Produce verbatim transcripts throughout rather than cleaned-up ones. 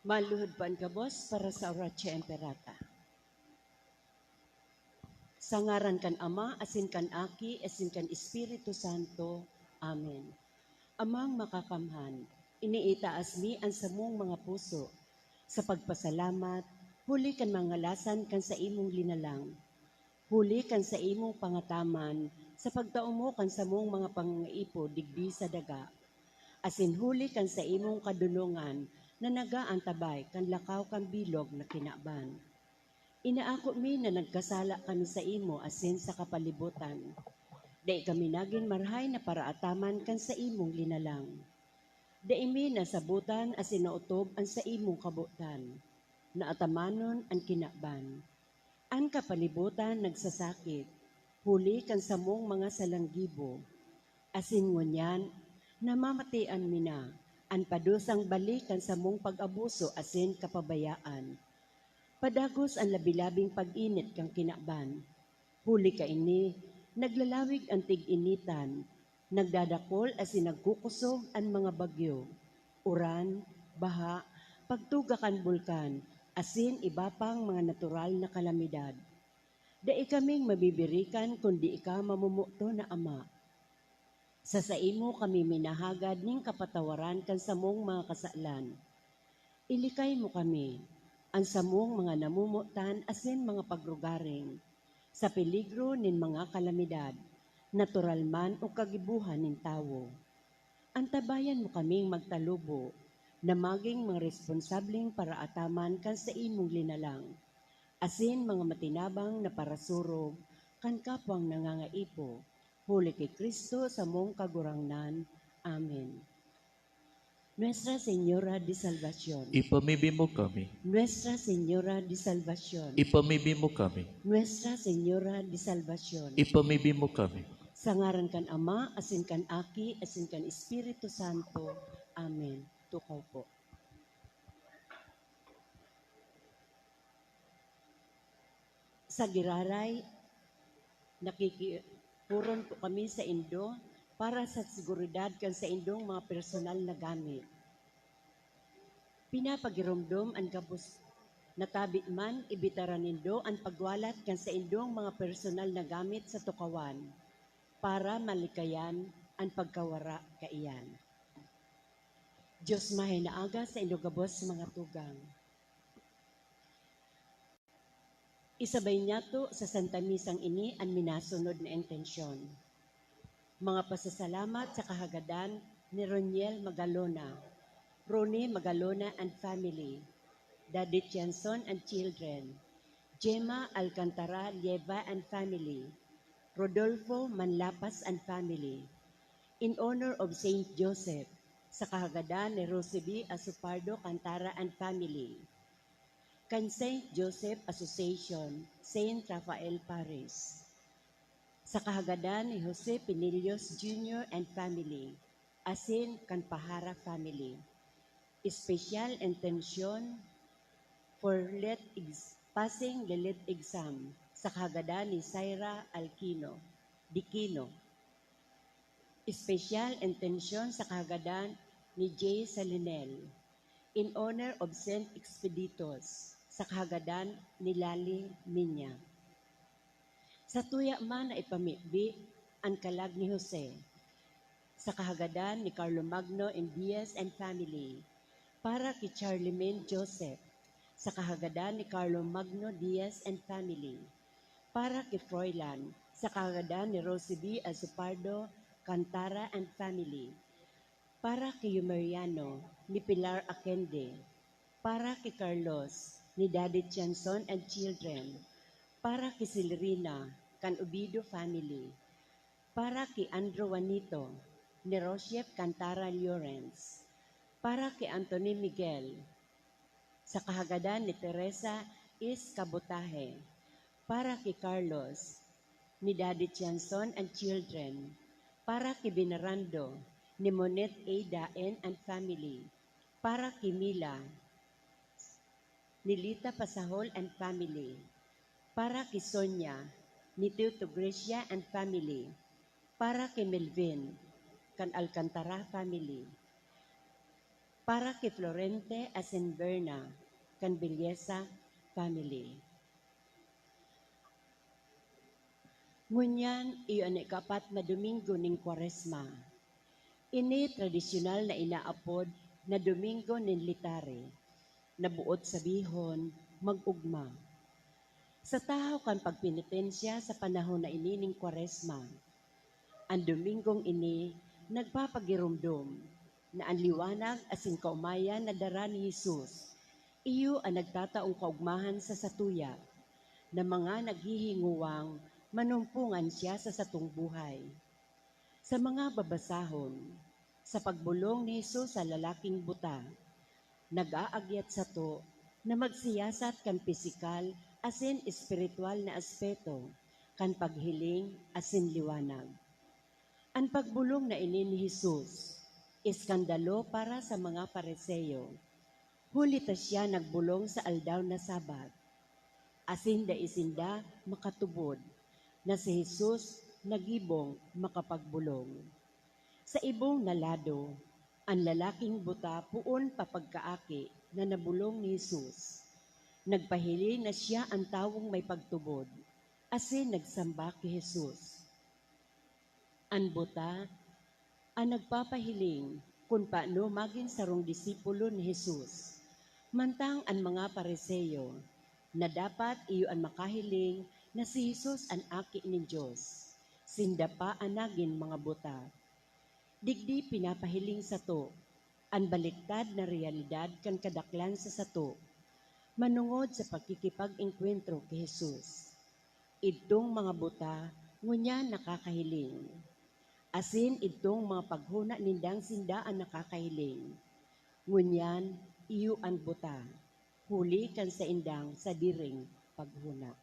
Maluhod po an gabos para sa Oratio Imperata. Sa ngaran kan Ama, asin kan Aki, asin kan Espiritu Santo. Amen. Amang Makakamhan, iniitaas mi an samong mga puso sa pagpasalamat huli kan mangalasan kan saimong linalang, huli kan saimong pangataman sa pagtao mo kan samong mga pangangaipo digdi sa daga, asin huli kan saimong kadonongan na nagaantabay kan lakaw kan bilog na kinaban. Inaako mi na nagkasala kami saimo asin sa kapalibutan. Dai kami nagin marahay na paraataman kan saimong linalang. Dai mi nasabotan asin naotob an saimong kabotan. Naatamanon an kinaban. An kapalibutan nagsasakit, huli kan samong mga salanggibo. Asin ngunyan, namamatean mi na an padusang balik kan samong pag-abuso asin kapabayaan. Padagos an labi-labing pag-init kan kinaban. Huli kaini, naglalawig an tig-initan, nagdadakol asin nagkukosog an mga bagyo, uran, baha, pagtuga kan bulkan, asin iba pang mga natural na kalamidad. Dai kaming mabibirikan kun dai ka mamomoton na Ama. Sa saimo kami minahagad nin kapatawaran kan samong mga kasalan. Ilikay mo kami, an samong mga namomotan asin mga pagrugaring, sa peligro nin mga kalamidad, natural man o kagibohan nin tawo. Antabayan mo kaming magtalubo na magin mga responsableng paraataman kan saimong linalang, asin mga matinabang na parasurog kan kapwang nangangaipo, huli ki Cristo samong Kagurangnan. Amen. Nuestra Señora de Salvacion. Ipamibi mo kami. Nuestra Señora de Salvacion. Ipamibi mo kami. Nuestra Señora de Salvacion. Ipamibi mo kami. Sa ngaran kan Ama, asin kan Aki, asin kan Espiritu Santo. Amen. Tukaw po. Sa giraray, nakikipuron po kami saindo para sa seguridad kan saindong mga personal na gamit. Pinapagiromdom an gabos na tabi man, ibitara nindo an pagwalat kan saindong mga personal na gamit sa tukawan para malikayan an pagkawara kaiyan. Dios mahay na aga saindo gabos mga tugang. Isabay niyato sa Santa Misang ini an minasunod na intensyon. Mga pasasalamat sa kahagadan ni Roniel Magalona, Ronnie Magalona and family, Daddy Tianson and children, Gemma Alcantara Lieva and family, Rodolfo Manlapas and family. In honor of Saint Joseph, sa kahagadan ni Rosie B Asopardo Cantara and family. Kan Saint Joseph Association, Saint Raphael Paris. Sa kahagadan ni Jose Pinillos Junior and family, asin kan Pahara family. Special intention for let ex-, passing the let exam sa kahagadan ni Syra Alquino, Dikino. Special intention sa kahagadan ni J Salinel, in honor of Saint Expeditus, sa kahagadan ni Lali Minya. Sa tuya man na ipamibi an kalag ni Jose, sa kahagadan ni Carlo Magno and Diaz and family, para ki Charlemagne Joseph, sa kahagadan ni Carlo Magno Diaz and family, para ki Froilan, sa kahagadan ni Rosie B Azupardo Cantara and family, para ki Yumeriano ni Pilar Akende, para ki Carlos ni Daddy Tianson and children, para ki Silrina kan Obido family, para ki Andrew Juanito ni Rochef Cantara Llorens, para ki Anthony Miguel, sa kahagadan ni Teresa Is Kabotahe, para ki Carlos ni Daddy Tianson and children, para ki Venerando ni Monet A Daen and family, para ki Mila ni Lita Pasahol and family, para ki Sonia ni Tito Gracia and family, para ki Melvin kan Alcantara family. Para ki Florente asin Berna, kan Belleza family. Ngunyan, iyo an ikaapat na Domingo nin Kwaresma. Ini tradisyonal na inaapod na Domingo nin Letare, na boot sabihon, mag-ugma. Sa tahaw kan pagpenitensya sa panahon na ini nin Kwaresma, an Domingong ini nagpapagiromdom na an liwanag asin kaomayan na dara ni Jesus iyo an nagtataong kaogmahan sa satuya, na mga naghihingowang manumpongan siya sa satong buhay. Sa mga babasahon, sa pagbolong ni Jesus sa lalaking buta, nag-aagyat sato na magsiyasat kan pisikal asin espiritual na aspeto kan paghiling asin liwanag. An pagbolong na ini ni Jesus, eskandalo para sa mga Fariseo, huli ta siya nagbolong sa aldaw na Sabat, asin dai sinda makatubod na si Jesus nagibong makapagbolong. Sa ibong na lado, an lalaking buta poon pa pagkaaki na nabolong ni Jesus. Nagpahiling na siya an tawong may pagtubod, asin nagsamba ki Jesus. An buta, an nagpapahiling kun paano magin sarong disipulo ni Jesus, mantang an mga Fariseo, na dapat iyo an makahiling na si Jesus an Aki nin Dios, sinda pa an nagin mga buta. Digdi pinapahiling sato an baliktad na reyalidad kan kadaklan sa sato, manongod sa pakikipag-engkwentro ki Jesus. Idtong mga buta ngunyan nakakahiling, asin idtong mga paghona nindang sinda an nakakahiling, ngunyan iyo an buta, huli kan saindang sadiring paghona.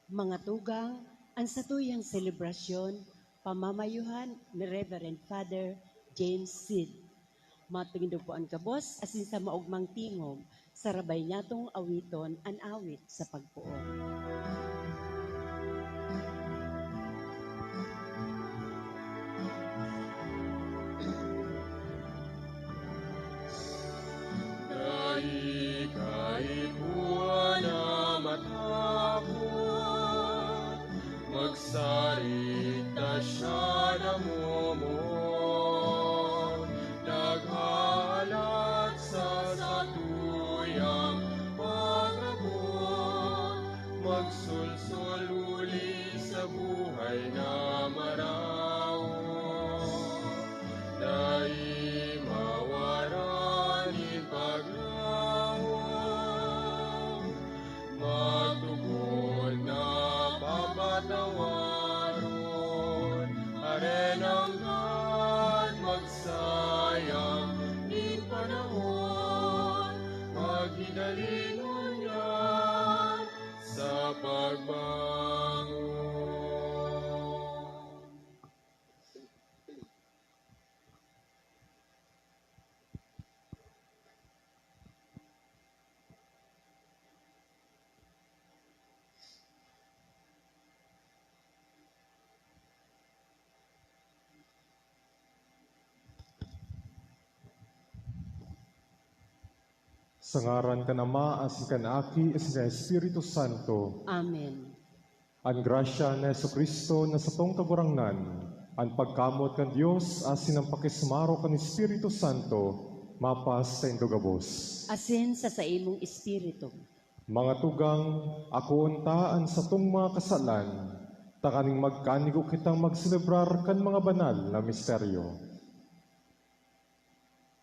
Mga tugang, an satuyang selebrasyon, pamamayuhan ni Reverend Father James Seid. Matindog po an gabos asin sa maogmang tingog, sarabay niyatong awiton an awit sa pagpoon. Dai kaipuhan na matakot, magsarig ta siya namomoot, naghahalat sa satuyang pag-abot, magsu- Sa ngaran kan Ama, asin kan Aki, asin kan Espiritu Santo. Amen. An grasya ni Jesu-Cristo na satong Kagurangnan, an pagkamoot kan Dios, asin an pakisumaro kan Espiritu Santo, mapas saindo gabos. Asin sa saimong espiritu. Mga tugang, akoon ta an satong mga kasalan, tanganing magkanigo kitang magselebrar kan mga banal na misteryo.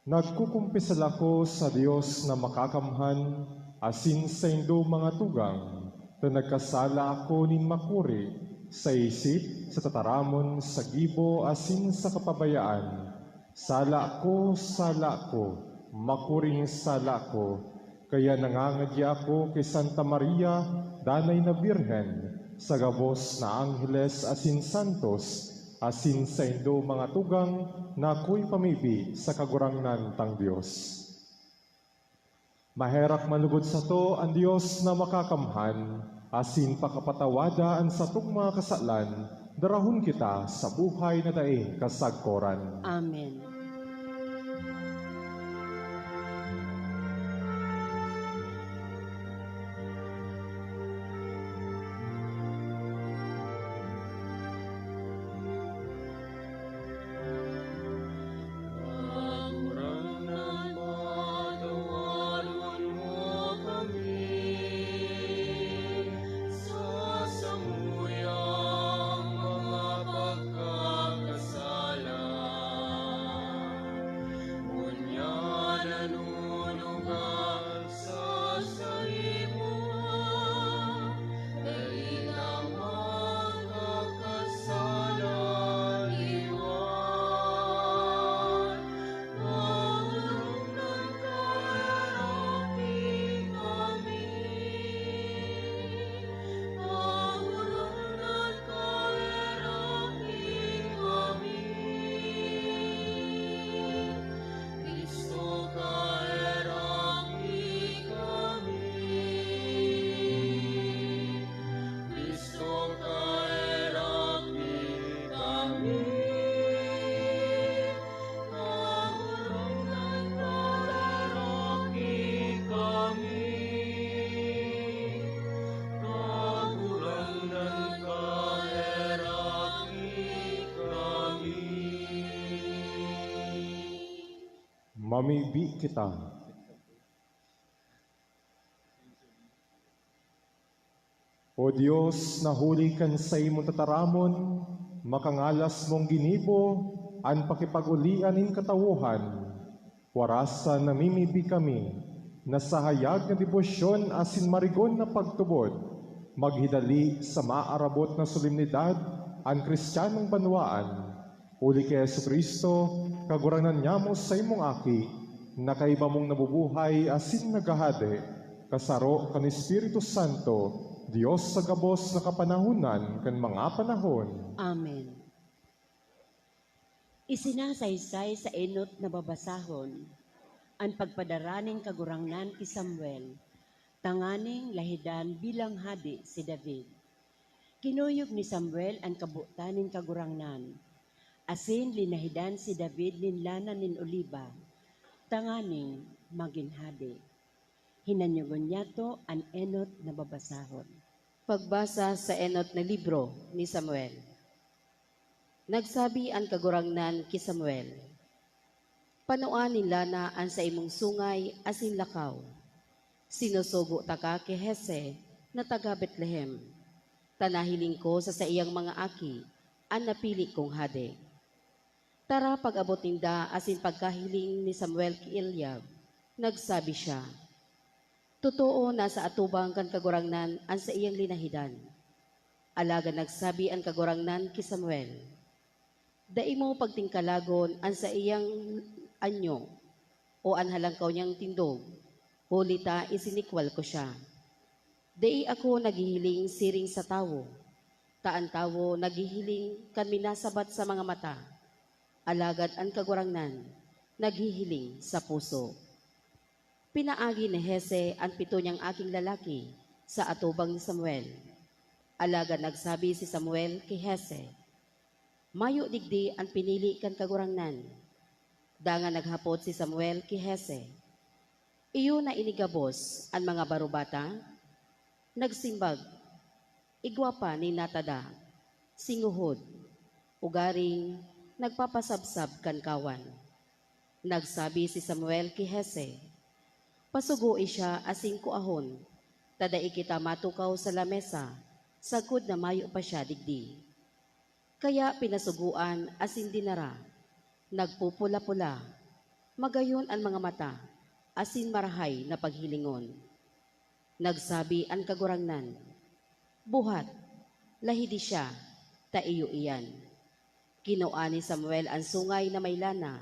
Nagkukumpisal ako sa Dios na Makakamhan asin saindo, mga tugang, ta nagkasala ako nin makuri sa isip, sa tataramon, sa gibo, asin sa kapabayaan. Sala ko, sala ko, makuring sala ko! Kaya nangangadya ako ki Santa Maria, Danay na Birhen, sa gabos na angheles asin santos, asin saindo, mga tugang, na akoy pamibi sa Kagurangnan tang Dios. Maherak man lugod sato an Dios na Makakamhan, asin pakapatawada an satong mga kasalan, darahon kita sa buhay na daing kasagkoran. Amen. Kagurangnan, patawaron mo kami sa samuyang mga pagkakasala. Ngunyan nanunuga sa saimo, dai ta makakasala liwat. Kagurangnan, kaheraki kami. Kagurangnan, kaheraki kami. Cristo, kaheraki kami. Cristo, kaheraki kami. Kagurangnan, kaheraki kami. Kagurangnan, kaheraki kami. Mamibi kita. O Dios, na huli kan saimong tataramon, makangalas mong ginibo an pakipag-olian nin katawohan, warasan namimibi kami na sa hayag na debosyon asin marigon na pagtubod, maghidali sa maarabot na solemnidad an Cristianong banwaan. Huli ki Jesu-Cristo, Kagurangnan nyamo, saimong Aki, na kaiba mong nabubuhay asin naghahade, kasaro kan Espiritu Santo, Dios sa gabos na kapanahonan kan mga panahon. Amen. Isinasaysay sa enot na babasahon an pagpadara nin Kagurangnan ki Samuel, tanganing lahidan bilang hade si David. Kinuyog ni Samuel an kabotan nin Kagurangnan, asin linahidan si David nin lana nin oliba tanganing magin hade. Hinanyogon nyato an enot na babasahon. Pagbasa sa enot na libro ni Samuel. Nagsabi an Kagurangnan ki Samuel, "Panua nin lana an saimong sungay asin lakaw. Sinusugo taka ki Jese na taga Betlehem, ta nahiling ko sa saiyang mga aki an napili kong hade. Tara, pag-abot ninda." Asin pagkahiling ni Samuel ki Eliab, nagsabi siya, "Totoo na sa atubang kan Kagurangnan an saiyang linahidan." Alagad nagsabi an Kagurangnan ki Samuel, "Dai mo pagtingkalagon an saiyang anyo o an halangkaw niyang tindog, huli ta isinikwal ko siya. Dai ako naghihiling siring sa tawo, ta an tawo naghihiling kan minasabat sa mga mata, alagad an Kagurangnan naghihiling sa puso." Pinaagi ni Jese an pito niyang aking lalaki sa atubang ni Samuel. Alagad nagsabi si Samuel ki Jese, "Mayo digdi an pinili kan Kagurangnan." Dangan naghapot si Samuel ki Jese, Iyo na ini gabos an mga barubata? Nagsimbag, igwa pa nin natada, singuhod, ugaring nagpapasabsab kan kawan. Nagsabi si Samuel ki Jese, "Pasugoi siya asin kuahon, ta dai kita matukaw sa lamesa sagkod na mayo pa siya digdi." Kaya pinasugoan asin dinara. Nagpupula-pula, magayon an mga mata, asin marahay na paghilingon. Nagsabi an Kagurangnan, "Buhat, lahidi siya, ta iyo iyan." Kinua ni Samuel an sungay na may lana,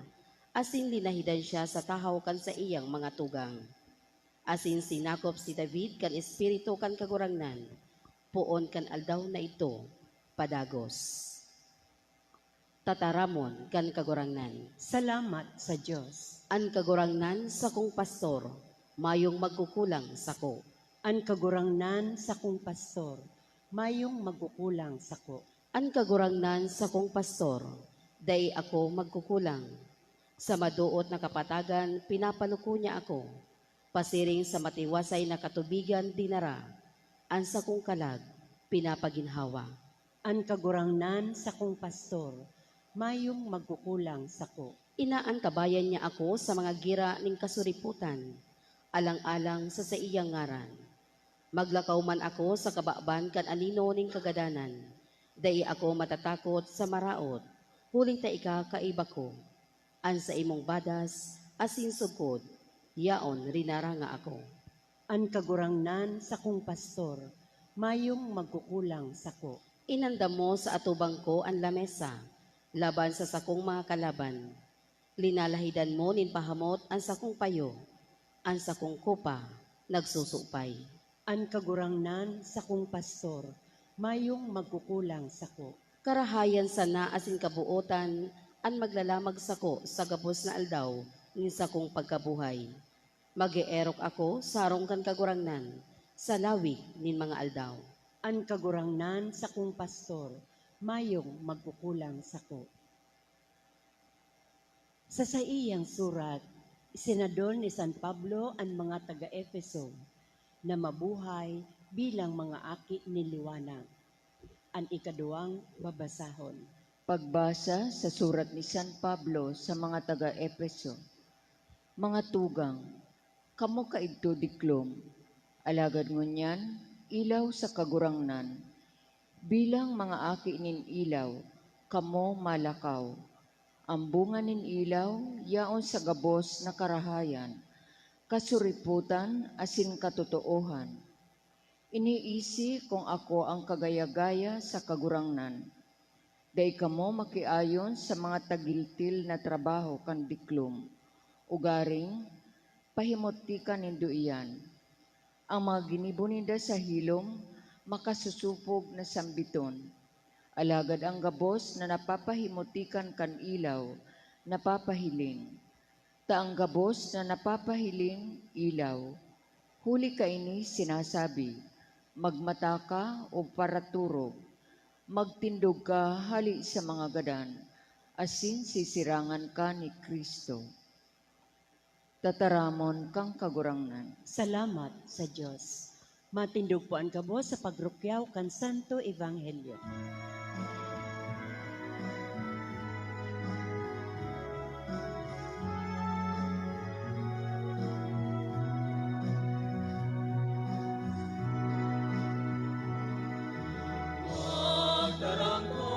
asin linahidan siya sa tahaw kan saiyang mga tugang. Asin sinakop si David kan Espiritu kan Kagurangnan, poon kan aldaw na idto padagos. Tataramon kan Kagurangnan. Salamat sa Dios. An Kagurangnan sakong pastor, mayong magkukulang sako. An Kagurangnan sakong pastor, mayong magkukulang sako. An Kagurangnan sakong pastor, dai ako magkukulang. Sa madoot na kapatagan, pinapaluko niya ako. Pasiring sa matiwasay na katubigan dinara, an sakong kalag pinapaginhawa. An Kagurangnan sakong pastor, mayong magkukulang sako. Inaantabayan niya ako sa mga gira nin kasuripotan, alang-alang sa saiyang ngaran. Maglakaw man ako sa kababan kan anino nin kagadanan, dai ako matatakot sa maraot, huli ta ika kaiba ko. An saimong badas asin sugkod, yaon rinaranga ako. An Kagurangnan sakong pastor, mayong magkukulang sako. Inandam mo sa atubang ko an lamesa, laban sa sakong mga kalaban. Linalahidan mo nin pahamot an sakong payo, an sakong kopa nagsusupay. An Kagurangnan sakong pastor, mayong magkukulang sako. Karahayan sana asin kabootan an maglalamag sako sa gabos na aldaw nin sakong pagkabuhay. Mag-eerok ako sa harong kan Kagurangnan sa lawig nin mga aldaw. An Kagurangnan sakong pastor, mayong magkukulang sako. Sa saiyang surat, isinadol ni San Pablo an mga taga-Efeso na mabuhay bilang mga aki nin liwanag. An ikaduwang babasahon. Pagbasa sa surat ni San Pablo sa mga taga-Efeso. Mga tugang, kamo kaidto diklom, alagad ngunyan, ilaw sa Kagurangnan. Bilang mga aki nin ilaw, kamo malakaw. Ang bunga nin ilaw yaon sa gabos na karahayan, kasuripotan asin katotoohan. Iniisi kung ako an kagaya-gaya sa Kagurangnan. Dai kamo makiayon sa mga tagiltil na trabaho kan diklom. Ugaring, pahimotikan nindo iyan. An mga ginibo ninda sa hilom, makasosopog na sambiton. Alagad an gabos na napapahimotikan kan ilaw, napapahiling. Ta an gabos na napapahiling, ilaw. Huli kaini sinasabi, "Magmata ka o paraturog, magtindog ka hale sa mga gadan, asin sisirangan ka ni Cristo." Tataramon kan Kagurangnan. Salamat sa Dios. Matindog po an gabos sa pagrukyaw kan Santo Ebanghelyo. Magtaram ko,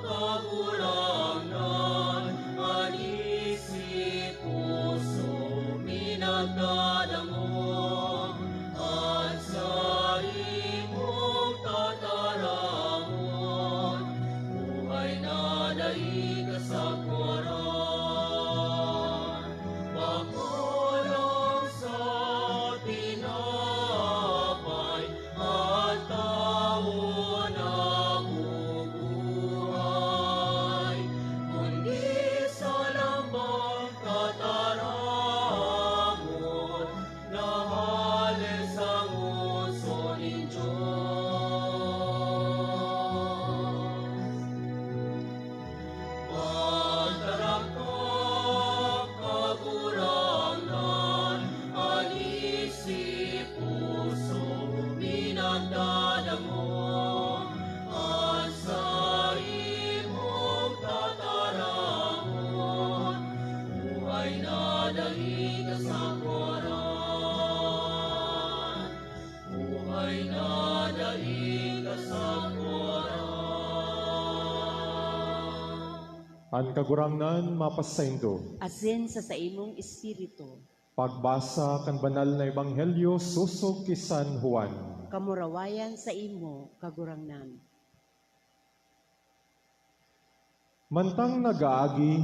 Kagurangnan, an isip, puso, minagdadangog, an saimong tataramon. Buhay na dai kasakoran. An Kagurangnan mapasaindo. Asin sa saimong espiritu. Pagbasa kan Banal na Ebanghelyo sosog ki San Juan. Kamurawayan saimo, Kagurangnan. Mantang nag-aagi,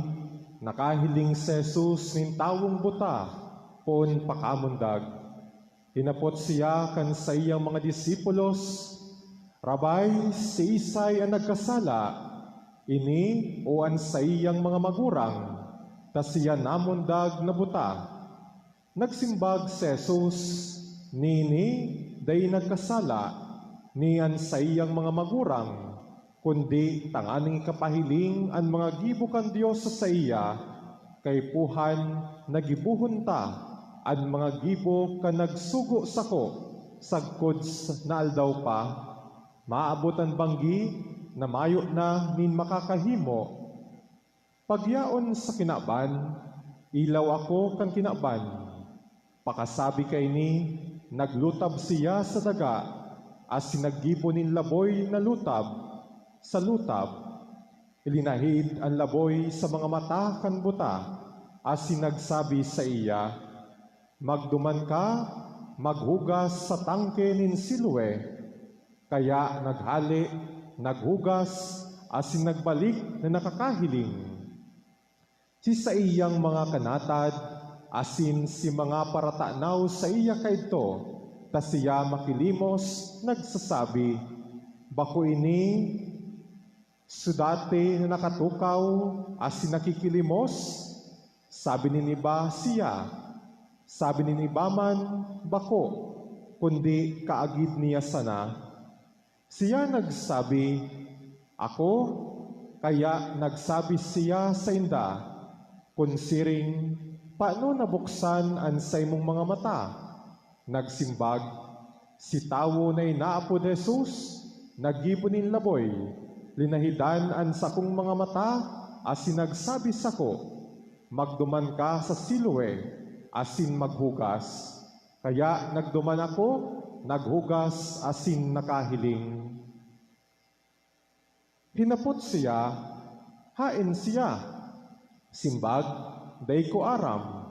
nakahiling si Jesus nin tawong buta poon pakamundag. Hinapot siya kan saiyang mga disipulos, "Rabay, siisay an nagkasala, ini o an saiyang mga magurang, ta siya namundag na buta?" Nagsimbag si Jesus, "Nini dai nagkasala, ni an saiyang mga magurang, kundi tanganing ikapahiling an mga gibo kan Dios sa saiya. Kaipuhan na gibohon ta an mga gibo kan nagsugo sako sagkod s-, na aldaw pa. Maabot an banggi na mayo na nin makakahimo." Pagyaon sa kinaban, ilaw ako kan kinaban. Pakasabi kaini, naglutab siya sa daga, asin naggibo nin laboy na lutab sa lutab. Ilinahid an laboy sa mga mata kan buta, asin nagsabi saiya, "Magduman ka, maghugas sa tangke nin Siloe." Kaya naghale, naghugas, asin nagbalik na nakakahiling. Si saiyang mga kanatad asin si mga paratanaw saiya kaidto, ta siya makilimos, nagsasabi, "Bako ini sudati na nakatukaw asin nakikilimos?" Sabi nin iba, "Siya." Sabi nin iba man, "Bako, kundi kaagid niya sana." Siya nagsabi, "Ako?" Kaya nagsabi siya sainda, "Kun siring, paano nabuksan an saimong mga mata?" Nagsimbag, "Si tawo na inaapod Jesus, naggibo nin laboy, linahidan an sakong mga mata, asin nagsabi sako, 'Magduman ka sa Siloe, asin maghugas.' Kaya nagduman ako, naghugas, asin nakahiling." Hinapot siya, "Haen siya?" Simbag, "Dai ko aram."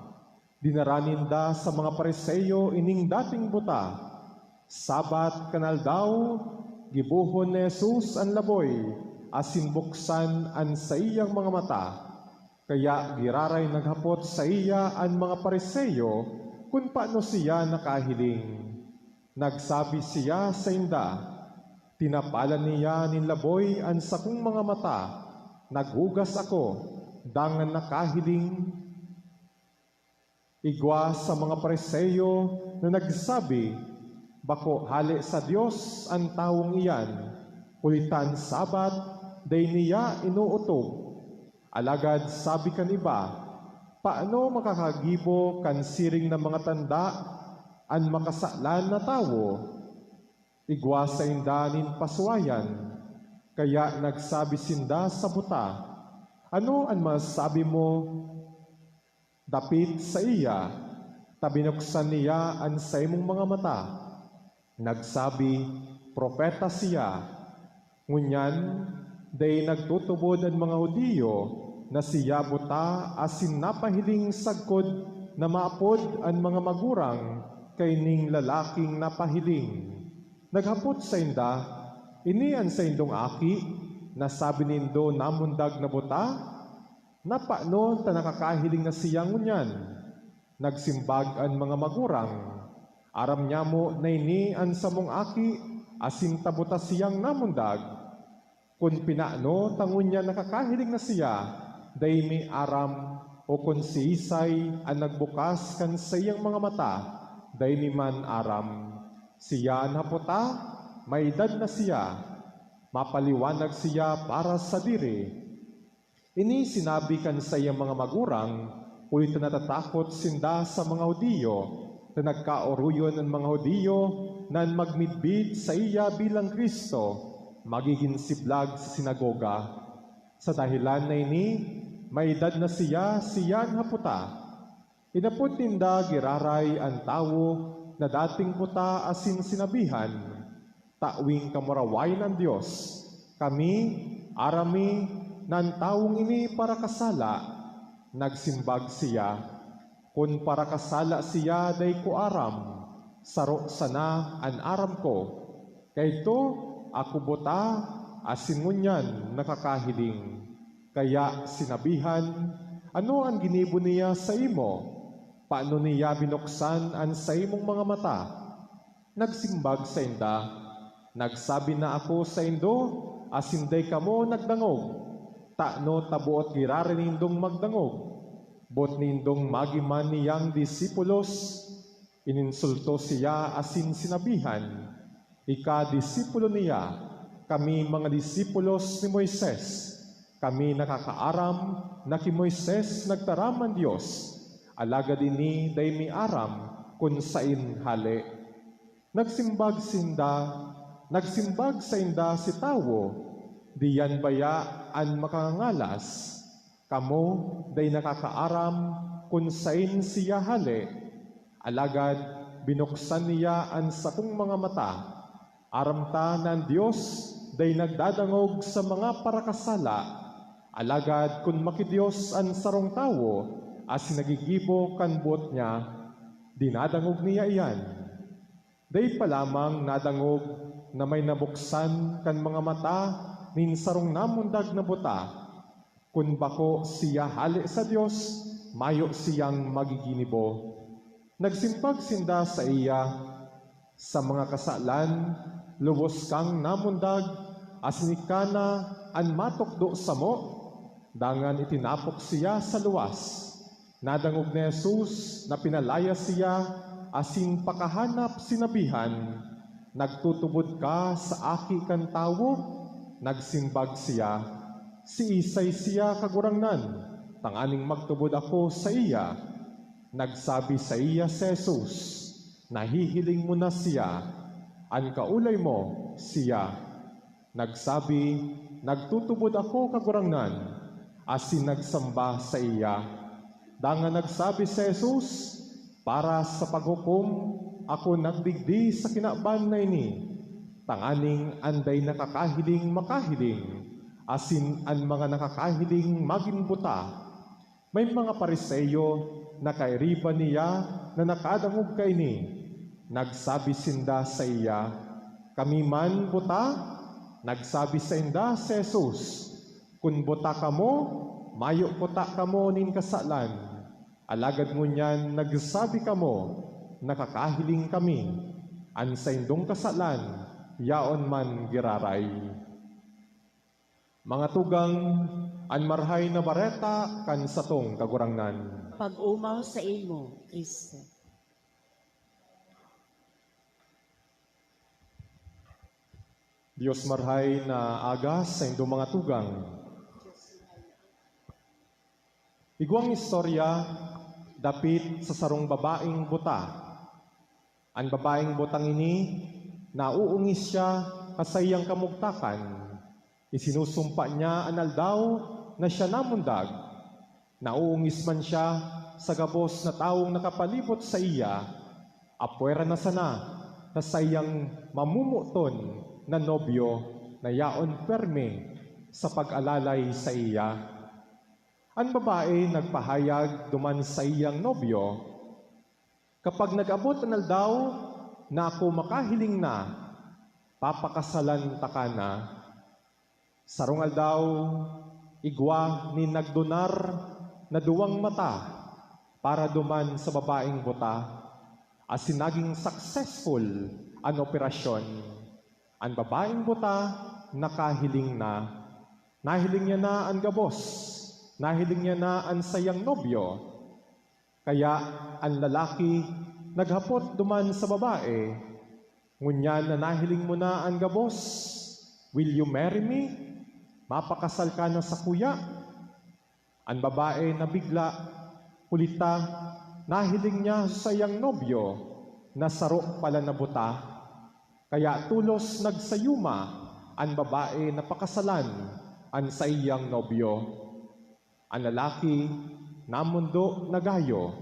Dinara ninda sa mga Fariseo ining dating buta. Sabat kan aldaw, gibohon ni Jesus an laboy asin buksan an saiyang mga mata. Kaya giraray naghapot saiya an mga Fariseo kun paano siya nakahiling. Nagsabi siya sainda, "Tinapalan niya nin laboy an sakong mga mata, naghugas ako, dangan nakahiling." Igwa sa mga Fariseo na nagsabi, "Bako hale sa Dios an tawong iyan, huli ta an Sabbath dai niya inootob." Alagad sabi kan iba, "Paano makakagibo kan siring na mga tanda an makasalan na tawo?" Igwa sainda nin pasuwayan, kaya nagsabi sinda sa buta, "Ano an masabi mo dapit saiya, ta binuksan niya an saimong mga mata?" Nagsabi, "Propeta siya." Ngunyan, dai nagtutubod an mga Judio na siya buta asin napahiling sagkod na maapod an mga magurang kaining lalaking napahiling. Naghapot sainda, "Ini an saindong aki na sabi nindo namundag na buta? Napano ta nakakahiling na siya ngunyan?" Nagsimbag an mga magurang, "Aram nyamo na ini an samong aki, asin ta buta siyang namundag. Kun pinano ta ngunyan nakakahiling na siya, dai mi aram o kun siisay an nagbukas kan saiyang mga mata, dai mi man aram. Siya an hapota, maedad na siya, mapaliwanag siya para sadiri." Ini sinabi kan saiyang mga magurang, huli ta natatakot sinda sa mga Judio, ta nagkaoroyon an mga Judio na an magmidbid saiya bilang Cristo magigin siblag sa sinagoga. Sa dahelan na ini, maedad na siya, siya an hapota. Inapod ninda giraray an tawo na dating buta asin sinabihan, "Tawing kamurawayan an Dios. Kami, aram mi na an tawong ini parakasala." Nagsimbag siya, "Kun parakasala siya, dai ko aram. Saro sana an aram ko. Kaidto, ako buta, asin ngunyan nakakahiling." Kaya sinabihan, "Ano an ginibo niya saimo? Paano niya binuksan an saimong mga mata?" Nagsimbag sainda, "Nagsabi na ako saindo, asin dai kamo nagdangog. Tano ta boot giraray nindong magdangog? Boot nindong magi man niyang disipulos?" Ininsulto siya asin sinabihan, "Ika disipulo niya, kami mga disipulos ni Moises. Kami nakakaaram na ki Moises nagtaram an Dios, alagad ini dai mi aram kun saen hale." Nagsimbag sinda, nagsimbag sainda si tawo, "Diyan baya an makangangalas? Kamo dai nakakaaram kun saen siya hale, alagad binuksan niya an sakong mga mata. Aram ta na an Dios dai nagdadangog sa mga parakasala, alagad kun maki-Dios an sarong tawo asin naggigibo kan boot niya, dinadangog niya iyan. Dai pa lamang nadangog na may nabuksan kan mga mata nin sarong namundag na buta. Kun bako siya hale sa Dios, mayo siyang magiginibo." Nagsimbag sinda saiya, "Sa mga kasalan, lubos kang namundag, asin ika na an matukdo samo?" Dangan itinapok siya sa luwas. Nadangog ni Jesus na pinalayas siya asin pakahanap sinabihan, "Nagtutubod ka sa Aki kan Tawo?" Nagsimbag siya, "Siisay siya, Kagurangnan, tanganing magtubod ako saiya?" Nagsabi saiya si Jesus, "Nahihiling mo na siya. An kaolay mo, siya." Nagsabi, "Nagtutubod ako, Kagurangnan," asin nagsamba saiya. Dangan nagsabi si Jesus, "Para sa paghukom ako nagdigdi sa kinaban na ini, tanganing an dai nakakahiling makahiling, asin an mga nakakahiling magin buta." May mga Fariseo na kairiba niya na nakadangog kaini. Nagsabi sinda saiya, "Kami man buta?" Nagsabi sainda si Jesus, "Kun buta kamo, mayo kuta kamo nin kasalan. Alagad ngunyan nagsabi kamo, 'Nakakahiling kami,' an saindong kasalan yaon man giraray." Mga tugang, an Marahay na Bareta kan satong Kagurangnan. Pag-omaw saimo, Cristo. Dios marahay na aga saindong mga tugang. Igwang istorya dapit sa sarong babaeng buta. An babaeng butang ini, nauungis siya sa saiyang kamugtakan. Isinusumpa niya an aldaw na siya namundag. Nauungis man siya sa gabos na tawong nakapalibot saiya, apwera na sana sa saiyang mamomoton na nobyo na yaon perme sa pag-alalay saiya. An babae nagpahayag duman saiyang nobyo, "Kapag nag-abot an aldaw na ako makahiling na, papakasalan taka na." Sarong aldaw, igwa nin nagdunar na duwang mata para duman sa babaeng buta, asin naging successful an operasyon. An babaeng buta nakahiling na. Nahiling niya na an gabos. Nahiling niya na an saiyang nobyo. Kaya an lalaki naghapot duman sa babae, "Ngunyan na nahiling mo na an gabos, will you marry me? Mapakasal ka na sakuya?" An babae nabigla, huli ta nahiling niya sa saiyang nobyo na saro pala na buta. Kaya tolos nagsayuma an babae na pakasalan an saiyang nobyo. An lalaki namondo na gayo,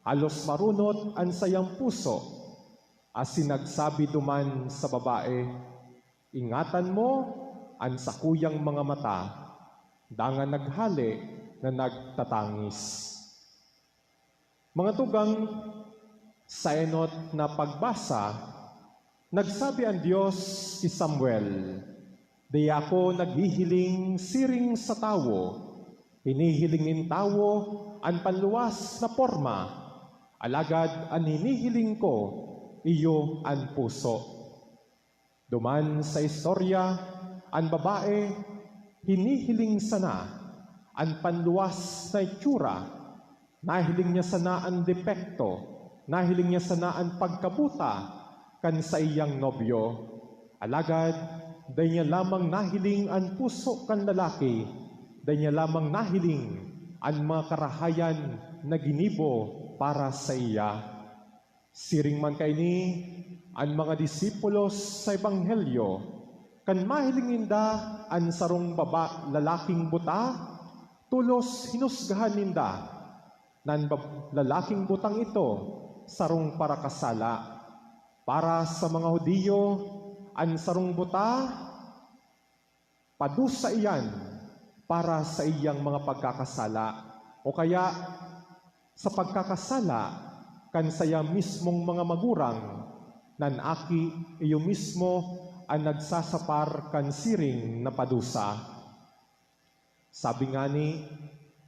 Halos marunot an saiyang puso, asin nagsabi duman sa babae, "Ingatan mo an sakuyang mga mata," dangan naghale na nagtatangis. Mga tugang, sa enot na pagbasa, nagsabi an Dios ki Samuel, "Dai ako naghihiling siring sa tawo. Hinihiling nin tawo an panluwas na porma, alagad an hinihiling ko iyo an puso." Duman sa istorya, an babae hinihiling sana an panluwas na itsura. Nahiling niya sana an depekto, nahiling niya sana an pagkabuta kan saiyang nobyo. Alagad dai niya lamang nahiling an puso kan lalaki, dai niya lamang nahiling an mga karahayan na ginibo para saiya. Siring man kaini, an mga disipulos sa Ebanghelyo, kan mahiling ninda an sarong baba-, lalaking buta, tolos hinusgahan ninda na an bab-, lalaking butang ito sarong parakasala. Para sa mga Judio, an sarong buta, padusa iyan para sa iyang mga pagkakasala, o kaya sa pagkakasala kan saiya mismong mga magurang, na an aki iyo mismo an nagsasapar kan siring na padusa. Sabi ngani,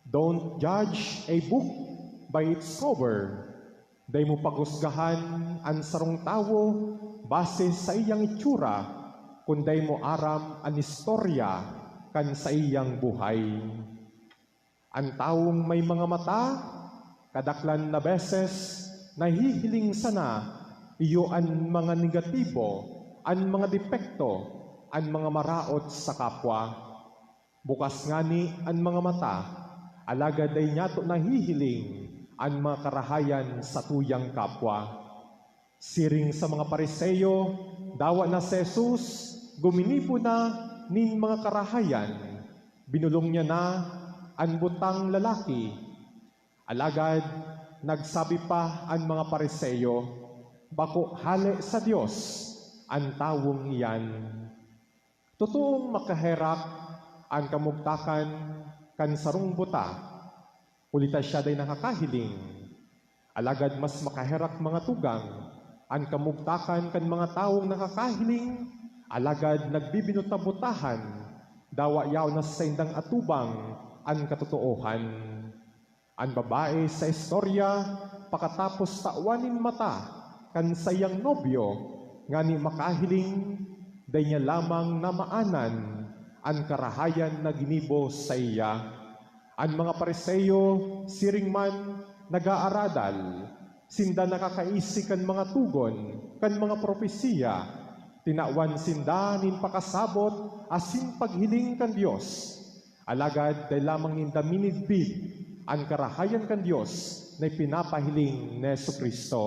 "Don't judge a book by its cover." Dai mo paghusgahan an sarong tawo base sa iyang itsura, kun dai mo aram an istorya kan saiyang buhay. An tawong may mga mata, kadaklan na beses nahihiling sana iyo an mga negatibo, an mga depekto, an mga maraot sa kapwa. Bukas ngani an mga mata, alagad dai niyato nahihiling an mga karahayan sa tuyang kapwa. Siring sa mga Fariseo, dawa na si Jesus, guminibo na nin mga karahayan, binolong niya na an butang lalaki. Alagad nagsabi pa an mga Fariseo, "Bako hale sa Dios an tawong iyan." Totoong makaherak an kamugtakan kan sarong buta, huli ta siya dai nakakahiling. Alagad mas makaherak, mga tugang, an kamugtakan kan mga tawong nakakahiling, alagad nagbibinuta-butahan, dawa yaon na sa saindang atubang an katotoohan. An babae sa istorya, pakatapos tawan nin mata kan saiyang nobyo ngani makahiling, dai niya lamang namaanan an karahayan na ginibo saiya. An mga Fariseo, siring man, nag-aaradal. Sinda nakakaisi kan mga togon kan mga propesiya. Tinawan sinda nin pakasabot asin paghiling kan Dios. Alagad dai lamang ninda minidbid an karahayan kan Dios na ipinapahiling ni Jesu-Cristo.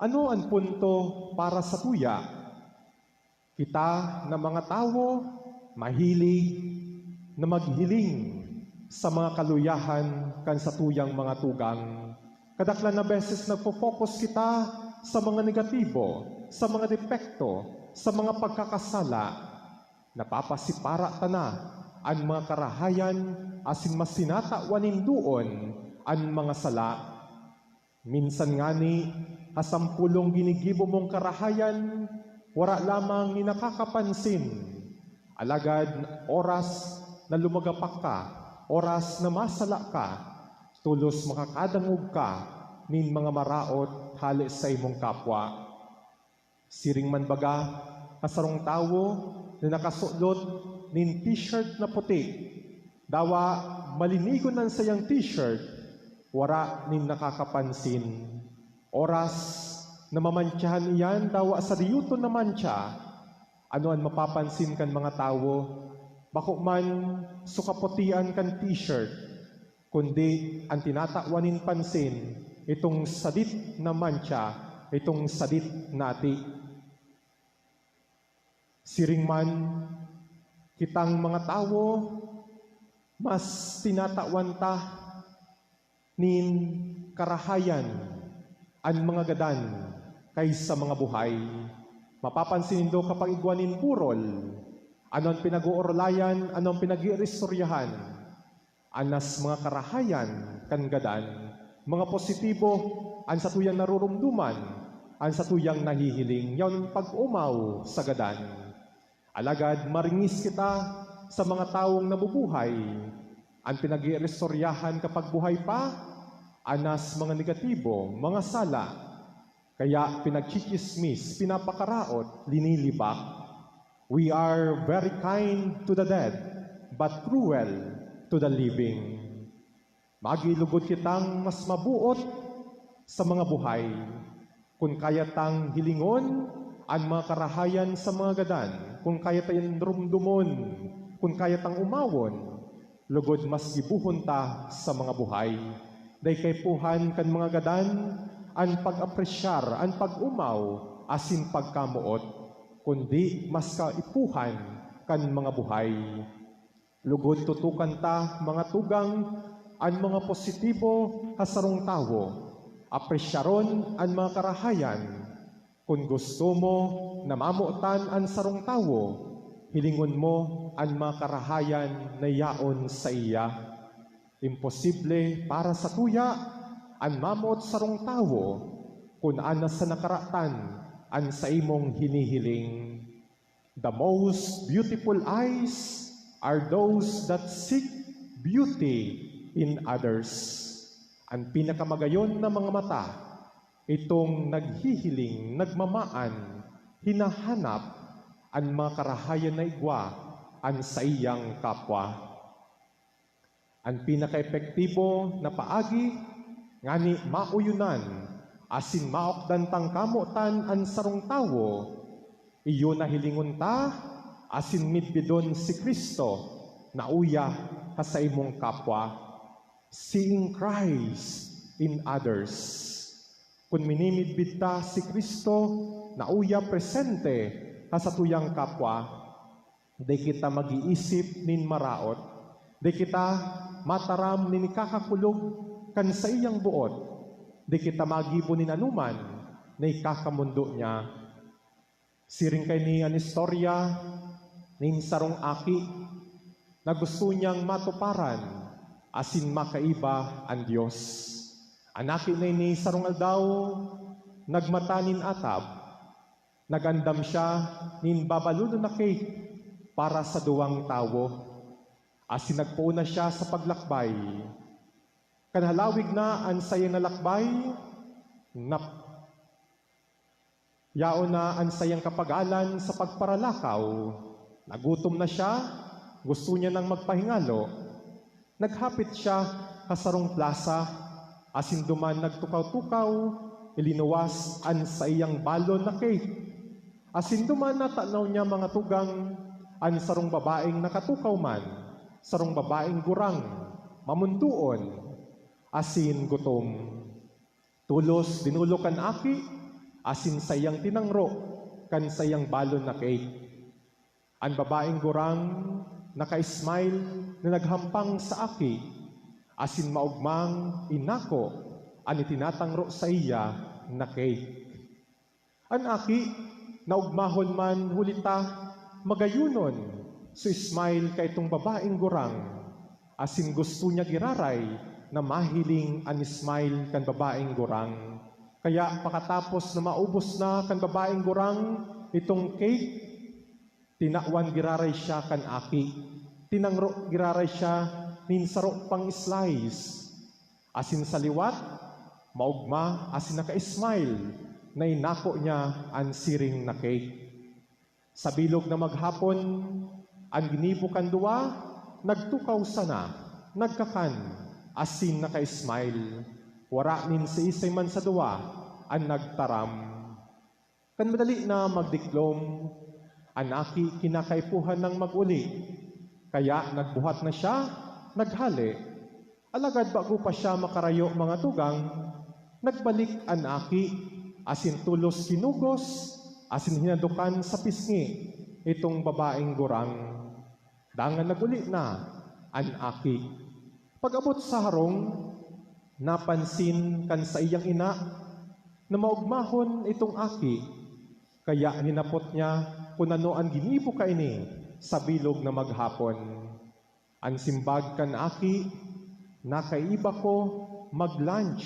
Ano an punto para satuya? Kita na mga tawo mahilig na maghiling sa mga kaluyahan kan satuyang mga tugang. Kadaklan na beses nagfo-focus kita sa mga negatibo, sa mga depekto, sa mga pagkakasala. Napapasipara ta na an mga karahayan asin mas tinatawan nin doon an mga sala. Minsan ngani, ha sampolong ginigibo mong karahayan, wara lamang nin nakakapansin. Alagad oras na lumagapak ka, oras na masala ka, tolos makakadangog ka nin mga maraot hale sa imong kapwa. Siring man baga, an sarong tawo na nakasulot nin t-shirt na puti, dawa malinigon an saiyang t-shirt, wara nin nakakapansin. Oras na mamantsahan iyan dawa sa diyoton na mantsa, ano an mapapansin kan mga tawo? Bako man so kaputian kan t-shirt, kundi an tinatawan nin pansin, itong sadit na mantsa, itong sadit na ati. Siring man, kitang mga tawo, mas tinatawan ta nin karahayan an mga gadan kaysa mga buhay. Mapapansin nindo kapag igwa nin burol, ano an pinag-oorolayan, ano an pinag-iiristoryahan? Anas mga karahayan kan gadan, mga positibo an satuyang narurumduman, an satuyang nahihiling, yaon pag-umaw sa gadan. Alagad maringis kita sa mga tawong nabubuhay. An pinag-iiristoryahan kapag buhay pa, anas mga negatibo, mga sala. Kaya pinagchichismis, pinapakaraot, linilibak. We are very kind to the dead, but cruel to the living. Magilugod kitang mas mabuot sa mga buhay. Kun kaya tang hilingon an mga karahayan sa mga gadan, kun kaya tang rumdomon, kun kaya tang umawon, lugod mas gibohon ta sa mga buhay. Dai kaipuhan kan mga gadan an pag-apresyar, an pag-umaw, asin pagkamoot, kundi mas kaipuhan kan mga buhay. Lugod tutukan ta, mga tugang, an mga positibo ha sarong tawo. Apresyaron an mga karahayan. Kun gusto mo na mamotan an sarong tawo, hilingon mo an mga karahayan na yaon saiya. Imposible para sa tuya an mamoot sarong tawo kun anas sa nakaratan an saimong hinihiling. The most beautiful eyes are those that seek beauty in others. An pinakamagayon na mga mata, itong naghihiling, nagmamaan, hinahanap an mga karahayan na igwa an saiyang kapwa. An pinakaepektibo na paagi ngani maoyonan asin maokdan tang kamotan an sarong tawo, iyo na hilingon ta asin midbidon si Cristo na uya ha saimong kapwa. Seeing Christ in others. Kun minimidbid ta si Cristo na uya presente ha satuyang kapwa, dai kita mag-iisip nin maraot, dai kita mataram nin ikakakulog kan saiyang boot, dai kita magibo nin anoman na ikakamondo niya. Siring kaini an istorya nin sarong aki na gusto niyang matuparan asin makaiba an Dios. An aki na ini sarong aldaw nagmata nin atab. Nag-andam siya nin babalonon na cake para sa duwang tawo, asin nagpoon na siya sa paglakbay. Kan halawig na an saiyang nalakbay, nap-, yaon na an saiyang kapagalan sa pagparalakaw. Nagutom na siya, gusto niya nang magpahingalo. Naghapit siya ka sarong plasa, asin duman nagtukaw-tukaw, ilinuwas an saiyang balon na cake. Asin duman natanaw niya, mga tugang, an sarong babaeng nakatukaw man, sarong babaeng gurang, mamundoon, asin gutom. Tolos dinulog kan aki, asin saiyang tinangro kan saiyang balon na cake. An babaeng gurang naka-smile na naghampang sa aki, asin maogmang inako an itinatangro saiya na cake. An aki, naogmahon man huli ta magayonon so smile kaitong babaeng gurang, asin gusto niya giraray na mahiling an smile kan babaeng gurang. Kaya pakatapos na maubos na kan babaeng gurang itong cake, tinawan giraray siya kan aki. Tinangro giraray siya nin saro pang slice. Asin sa liwat, maogma asin naka-smile na inako niya an siring na cake. Sa bilog na maghapon, an ginibo kan duwa nagtukaw sana, nagkakan, asin naka-smile. Wara nin siisay man sa duwa an nagtaram. Kan madali na magdiklom, an aki kinakaipuhan nang mag-uli, kaya nagbuhat na siya, naghale. Alagad bago pa siya makarayo, mga tugang, nagbalik an aki, asin tolos kinugos, asin hinadokan sa pisngi itong babaeng gurang. Dangan nag-uli na an aki. Pag-abot sa harong, Napansin kan saiyang ina na maogmahon itong aki, kaya hinapot niya kun ano an ginibo kaini sa bilog na maghapon. An simbag kan aki, "Nakaiba ko mag-lunch,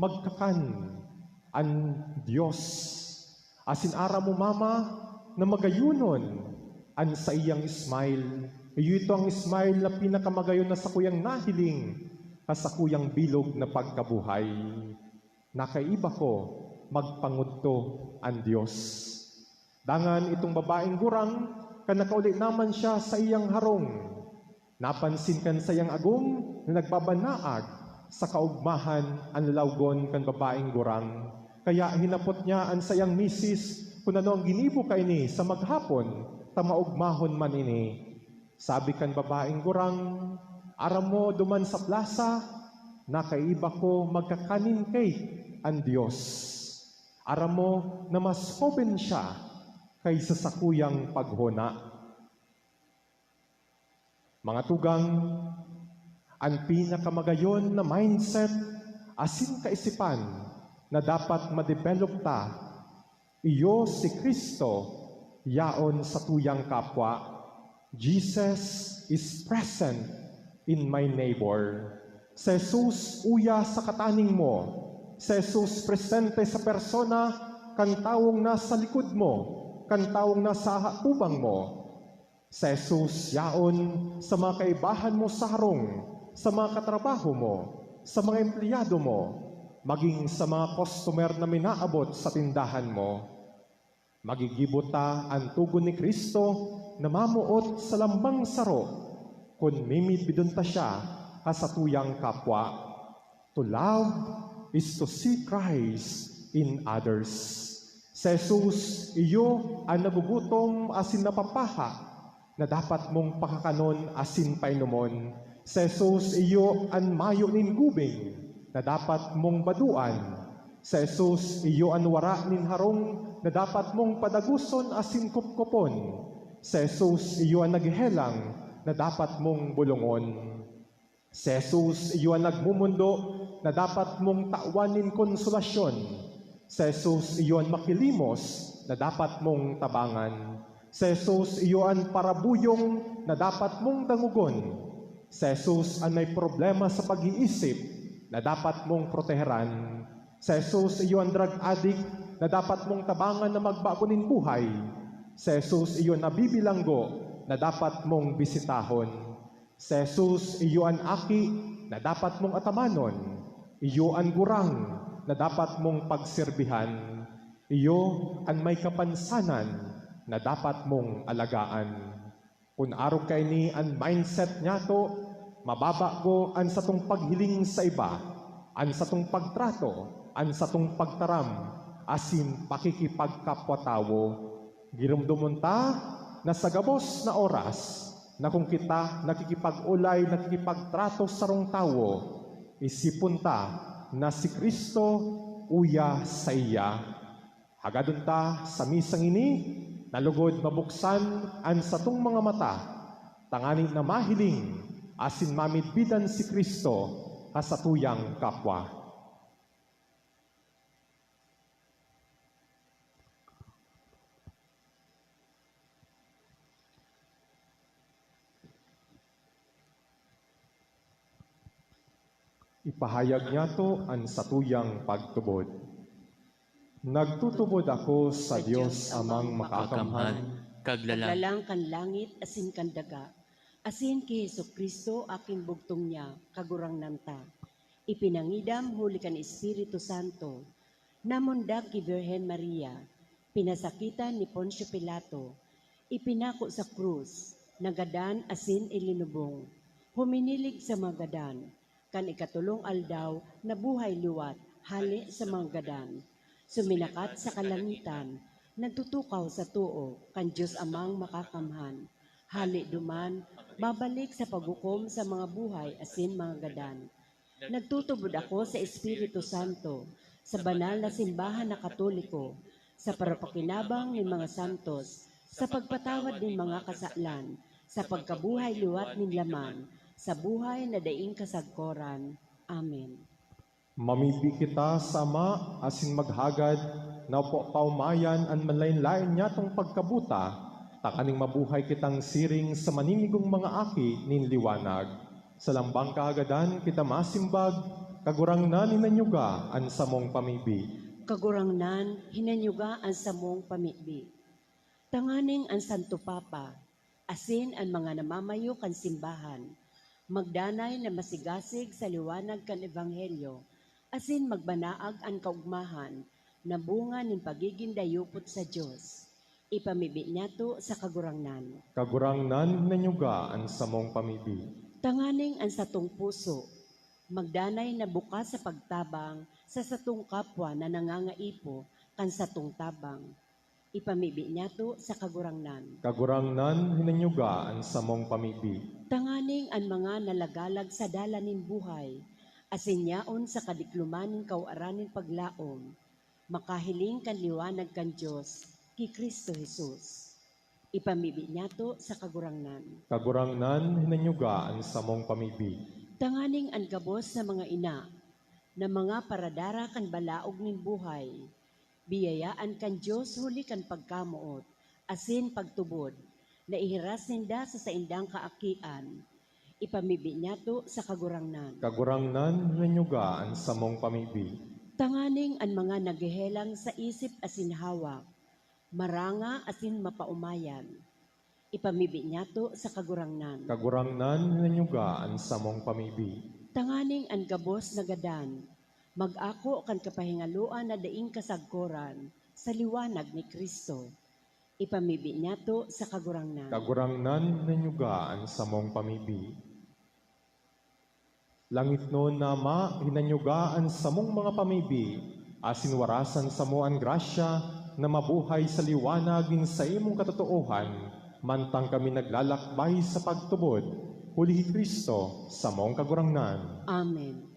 magkakan an Dios." Asin aram mo, Mama, na magayonon an saiyang smile. Iyo ito ang smile na pinakamagayon na sakuyang nahiling sa sakuyang bilog na pagkabuhay. Nakaiba ko magpangudto an Dios. Dangan itong babaeng gurang, kan nakauli naman siya sa iyang harong, napansin kan saiyang agom na nagbabanaag sa kaogmahan an lalawgon kan babaeng gurang. Kaya hinapot niya an saiyang misis kun ano an ginibo kaini sa maghapon, ta maogmahon man ini. Sabi kan babaeng gurang, "Aram mo, duman sa plasa, nakaiba ko magkakan nin cake an Dios. Aram mo na mas hoben siya kaysa sakuyang paghona." Mga tugang, an pinakamagayon na mindset asin kaisipan na dapat ma-develop ta, iyo si Cristo yaon sa tuyang kapwa. "Jesus is present in my neighbor." Si Jesus uya sa kataning mo. Si Jesus presente sa persona kan tawong nasa likod mo, kan tawong nasa atubang mo. Si Jesus yaon sa mga kaibahan mo sa harong, sa mga katrabaho mo, sa mga empleyado mo, maging sa mga customer na minaabot sa tindahan mo. Magigibo ta an togon ni Cristo na mamoot sa lambang saro kun mimidbidon ta siya ha satuyang kapwa. To love is to see Christ in others. Si Jesus, iyo an nagugutom asin napapaha na dapat mong pakakanon asin painomon. Si Jesus, iyo an mayo nin gubing na dapat mong badoan. Si Jesus, iyo an wara nin harong na dapat mong padagoson asin kupkupon. Si Jesus, iyo an naghehelang na dapat mong bolongon. Si Jesus, iyo an nagmomondo na dapat mong tawan nin konsolasyon. Si Jesus, iyo an makilimos na dapat mong tabangan. Si Jesus, iyo an parabuyong na dapat mong dangogon. Si Jesus an may problema sa pag-iisip na dapat mong proteheran. Si Jesus, iyo an drug addict na dapat mong tabangan na magbago nin buhay. Si Jesus, iyo an nabibilanggo na dapat mong bisitahon. Si Jesus, iyo an aki na dapat mong atamanon. Iyo an gurang na dapat mong pagserbihan. Iyo an may kapansanan na dapat mong alagaan. Kun arog kaini an mindset nyato, mababago an satong paghiling sa iba, an satong pagtrato, an satong pagtaram, asin pakikipagkapwa-tawo. Giromdomon ta na sa gabos na oras na kun kita nakikipag-olay, nakikipagtrato sa sarong tawo, isipon ta na si Cristo uya saiya. Hagadon ta sa misang ini na lugod mabuksan an satong mga mata, tanganing na mahiling asin mamidbidan si Cristo ha satuyang kapwa. Ipahayag niyato an satuyang pagtubod. Nagtutubod ako sa Dios Amang Makakamhan, kaglalang kan langit asin kan daga, asin ki Jesu-Cristo, aking bugtong niya, Kagurangnan ta, ipinangidam huli kan Espiritu Santo, namundag ki Birhen Maria, pinasakitan ni Poncio Pilato, ipinako sa krus, nagadan asin ilinubong, huminilig sa mga gadan, kan ikatolong aldaw nabuhay liwat hale sa mga gadan. Suminakat sa kalangitan, nagtutukaw sa too kan Dios Amang Makakamhan. Hale duman, babalik sa paghukom sa mga buhay asin mga gadan. Nagtutubod ako sa Espiritu Santo, sa banal na simbahan na Katoliko, sa parapakinabang nin mga santos, sa pagpatawad nin mga kasalan, sa pagkabuhay liwat nin laman, sa buhay na daing kasagkoran. Amen. Mamibi kita sa Ama asin maghagad na paomayan an manlaen-laen niyatong pagkabuta, tanganing mabuhay kitang siring sa maninigong mga aki nin liwanag. Sa lambang kahagadan kita masimbag, Kagurangnan, hinanyuga an samong pamibi. Kagurangnan, hinanyuga an samong pamibi. Tanganing an Santo Papa asin an mga namamayo kan simbahan magdanay na masigasig sa liwanag kan Ebanghelyo asin magbanaag an kaogmahan na bunga nin pagigin dayupot sa Dios. Ipamibi niyato sa Kagurangnan. Kagurangnan, hinanyuga an samong pamibi. Tanganing an satong puso magdanay na bukas sa pagtabang sa satong kapwa na nangangaipo kan satong tabang. Ipamibi niyato sa Kagurangnan. Kagurangnan, hinanyuga an samong pamibi. Tanganing an mga nalagalag sa dalan nin buhay asin yaon sa kadikloman nin kawaran nin paglaom, makahiling kan liwanag kan Dios ki Cristo Jesus. Ipamibi niyato sa Kagurangnan. Kagurangnan, hinanyuga an samong pamibi. Tanganing an gabos na mga ina na mga paradara kan balaog nin buhay, biyayaan kan Dios huli kan pagkamoot asin pagtubod na ihiras ninda sa saindang kaakian. Ipamibi niyato sa Kagurangnan. Kagurangnan, hinanyuga an samong pamibi. Tanganing an mga naghehelang sa isip asin hawak, maranga asin mapaomayan. Ipamibi niyato sa Kagurangnan. Kagurangnan, hinanyuga an samong pamibi. Tanganing an gabos na gadan mag-ako kan kapahingaloan na daing kasagkoran sa liwanag ni Cristo. Ipamibi niyato sa Kagurangnan. Kagurangnan, hinanyuga an samong pamibi. Langitnon na Ama, hinanyuga an samong mga pamibi, asin warasan samo an grasya na mabuhay sa liwanag nin saimong katotoohan, mantang kami naglalakbay sa pagtubod, huli ki Cristo, samong Kagurangnan. Amen.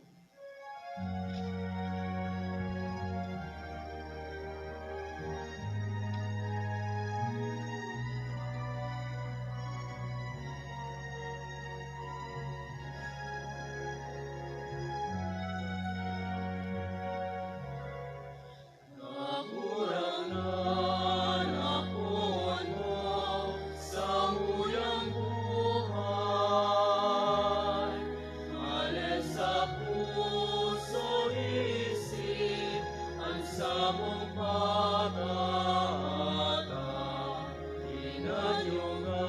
Kagurangnan, akoon mo samuyang buhay. Ngale sa puso, isip, an samong pagkaatan. Hinanyuga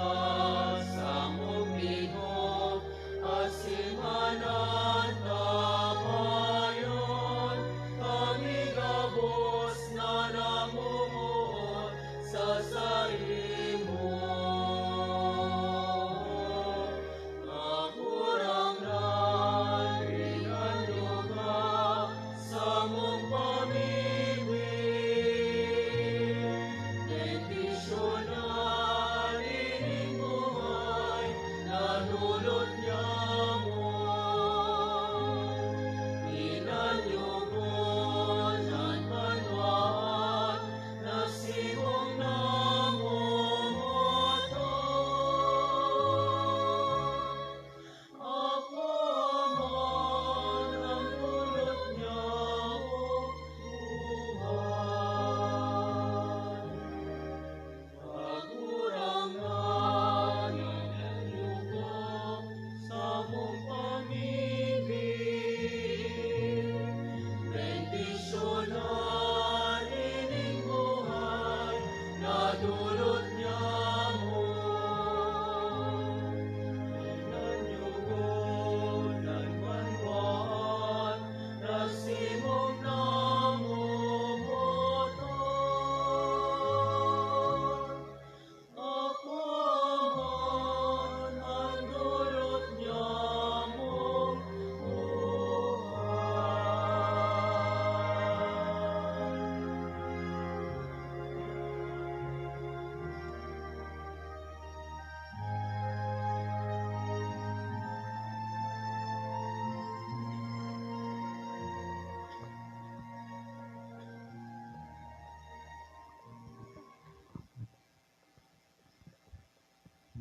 samong bigo, asin manantabayon, kami gabos na namomoot sa saimo. Kagurangnan, hinanyuga samong pamibi. Bendisyonan ining buhay na dulot niamo. Hinanyugon an banwaan na simong namomotan. Ako man an dulot niyang buhay. Kagurangnan, hinanyuga samong pamibi. Bendisyonan ining buhay na dulot niamo. Hinanyugon an banwaan na simong namomotan. Ako man an dulot niyamong buhay.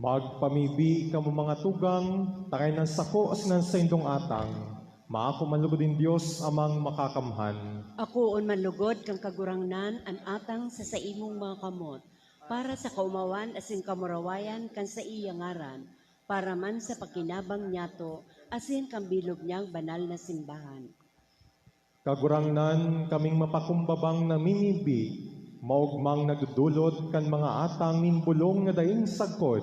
Magpamibi kamo, mga tugang, ta kaiyan an sako asin an saindong atang. Maako man lugod nin Dios Amang Makakamhan. Akoon man lugod kan Kagurangnan an atang sa saimong mga kamot, para sa kaomawan asin kamurawayan kan saiya ngaran, para man sa pakinabang niyato asin kan bilog niyang banal na simbahan. Kagurangnan, kaming mapakumbabang namimibi, maogmang nagdodolot kan mga atang nin bolong na daing sagkod,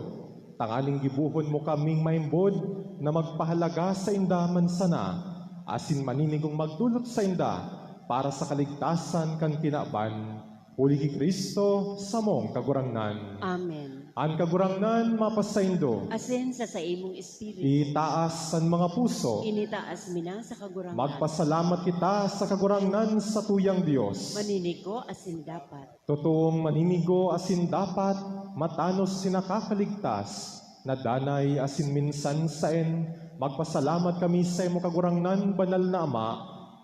tanganing gibohon mo kaming maimbod na magpahalaga sainda man sana, asin maninigong magdolot sainda para sa kaligtasan kan kinaban, huli ki Cristo, samong Kagurangnan. Amen. An Kagurangnan mapasaindo. Asin sa saimong espiritu. Itaas an mga puso. Initaas mi na sa Kagurangnan. Magpasalamat kita sa Kagurangnan, satuyang Dios. Maninigo asin dapat. Totoong maninigo asin dapat, matanos asin nakakaligtas, na danay asin minsan saen, magpasalamat kami saimo, Kagurangnan, Banal na Ama,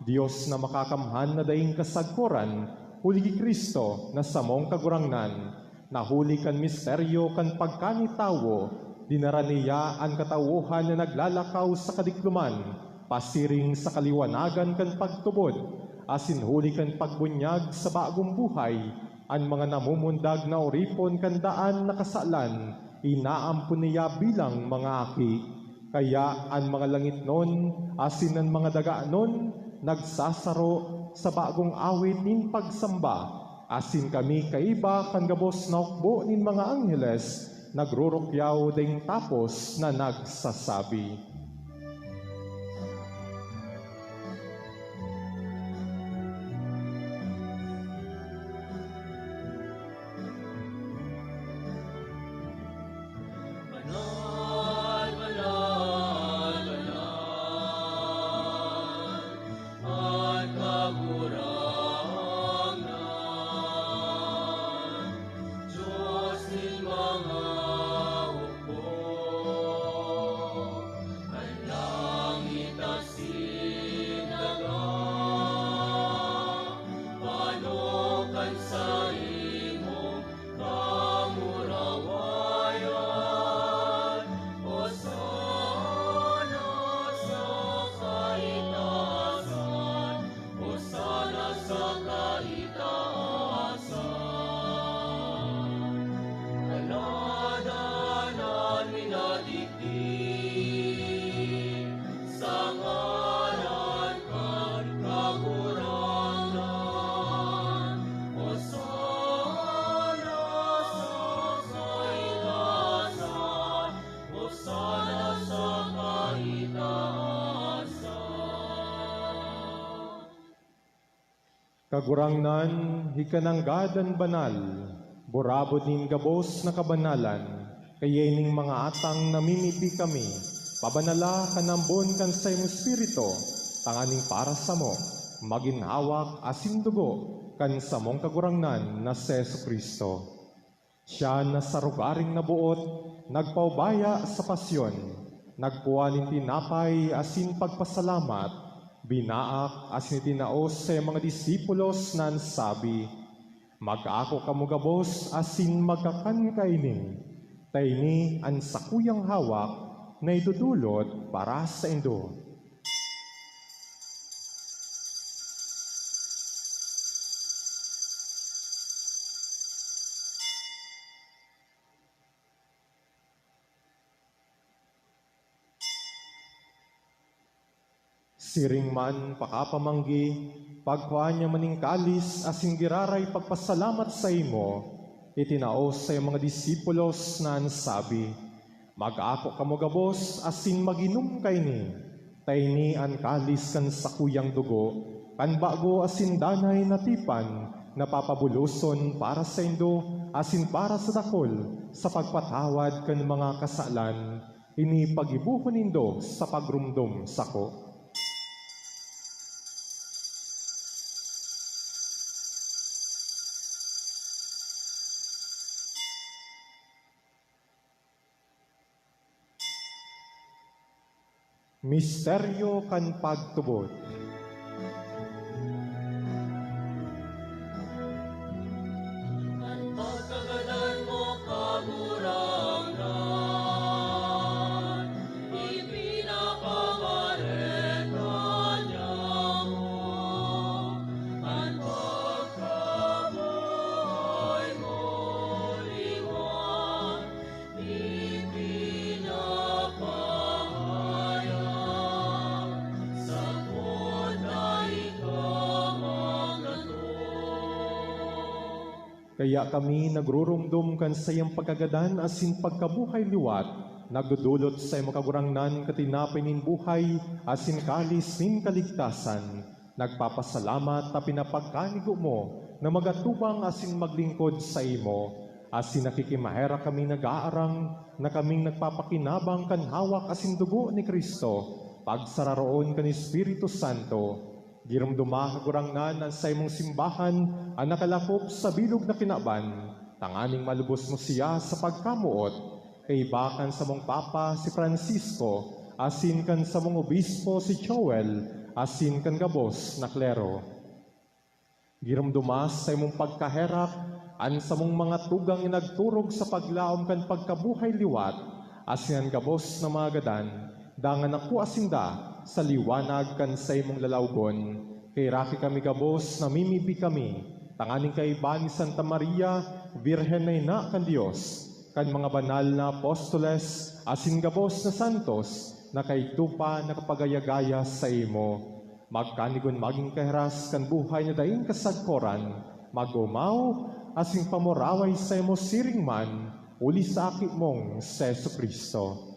Dios na makakamhan na daing kasagkoran, huli ki Cristo na samong Kagurangnan, na huli kan misteryo kan pagkanitawo, dinara niya an katawohan na naglalakaw sa kadikloman, pasiring sa kaliwanagan kan pagtubod, asin huli kan pagbunyag sa bagong buhay, an mga namumundag na oripon kan daan na kasalan, inaampon niya bilang mga aki. Kaya an mga langitnon asin an mga daganon nagsasaro sa bagong awit nin pagsamba, asin kami kaiba kan gabos na hukbo nin mga angheles nagrurukyaw daing tapos na nagsasabi, Banal, banal, banal, an Kagurangnan, Dios nin mga hukbo. An langit asin daga, panukan saimong kamurawayan. Hosana sa kaitaasan, Hosana sa kaitaasan. Kaladanan minadigdi sa ngaran kan Kagurangnan. Hosana sa kaitaasan. Hosana sa kaitaasan. Kagurangnan, ika nanggad an banal, burabod nin gabos na kabanalan, kaya ining mga atang namimibi kami, pabanala kan ambon kan saimong Espiritu, tanganing para samo, magin hawak asin dugo kan samong Kagurangnan na si Jesu-Cristo. Siya na sa rogaring naboot nagpaubaya sa pasyon, nagkua nin tinapay asin pagpasalamat, binaak asin itinao sa mga disipulos na an sabi, "Mag-ako kamo gabos asin magkakan kaini, ta ini an sakuyang hawak na idodolot para saindo." Siring man pakapamanggi, pagkua niya man nin kalis asin giraray pagpasalamat saimo, itinao sa mga disipulos na an sabi, "Mag-ako kamo gabos asin mag-inom kaini, ta ini an kalis kan sakuyang dugo, kan bago asin danay na tipan, na papabuloson para saindo asin para sa dakul sa pagpatawad kan mga kasalan. Ini paggibohon nindo sa pagromdom sako." Misteryo kan pagtubod. An pagkagadan mo, Kagurangnan, ipinapabareta Kaya kami nagruromdom kan saiyang pagkagadan asin pagkabuhay liwat, nagdodolot sa imo, Kagurangnan, kan tinapay nin buhay asin kalis nin kaligtasan. Nagpapasalamat ta pinapagkanigo mo na magatubang asin maglingkod saimo, asin nakikimaherak kami nag-aarang na kaming nagpapakinabang kan hawak asin dugo ni Cristo, pagsararoon kan Espiritu Santo. Giromdoma, Kagurangnan, an saimong simbahan an nakalakop sa bilog na kinaban, tanganing malubos mo siya sa pagkamoot, kaiba kan samong Papa si Francisco, asin kan samong Obispo si Joel, asin kan gabos na klero. Giromdoma sa imong pagkaherak an samong mga tugang na nagturog sa paglaom kan pagkabuhay liwat, asin an gabos na mga gadan, dangan nakua sinda sa liwanag kan saimong lalawgon. Kaheraki kami gabos, namimibi kami, tanganing kaiba ni Santa Maria, Birhen na Ina kan Dios, kan mga banal na apostoles, asin gabos na santos na kaidto pa nakapagaya-gaya saimo. Magkanigon magin kahiras kan buhay na daing kasagkoran, mag-omaw asin pamuraway saimo siring man, huli sa Aki mong si Jesu-Cristo.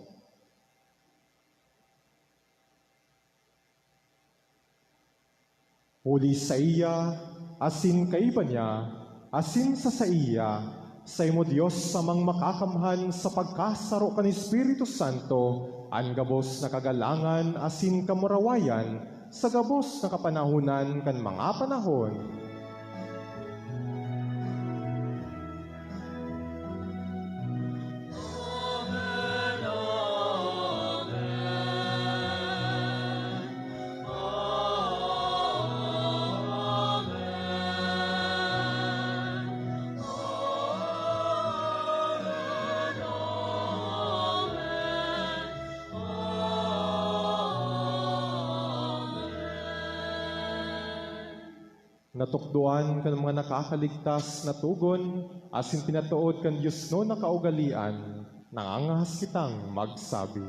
Huli saiya, asin kaiba niya, asin sa saiya, saimo Dios Amang Makakamhan, sa pagkasaro kan Espiritu Santo, an gabos na kagalangan asin kamurawayan sa gabos na kapanahonan kan mga panahon. Natukdoan kan mga nakakaligtas na togon asin pinatood kan diosnon na kaugalean, nangangahas kitang magsabi.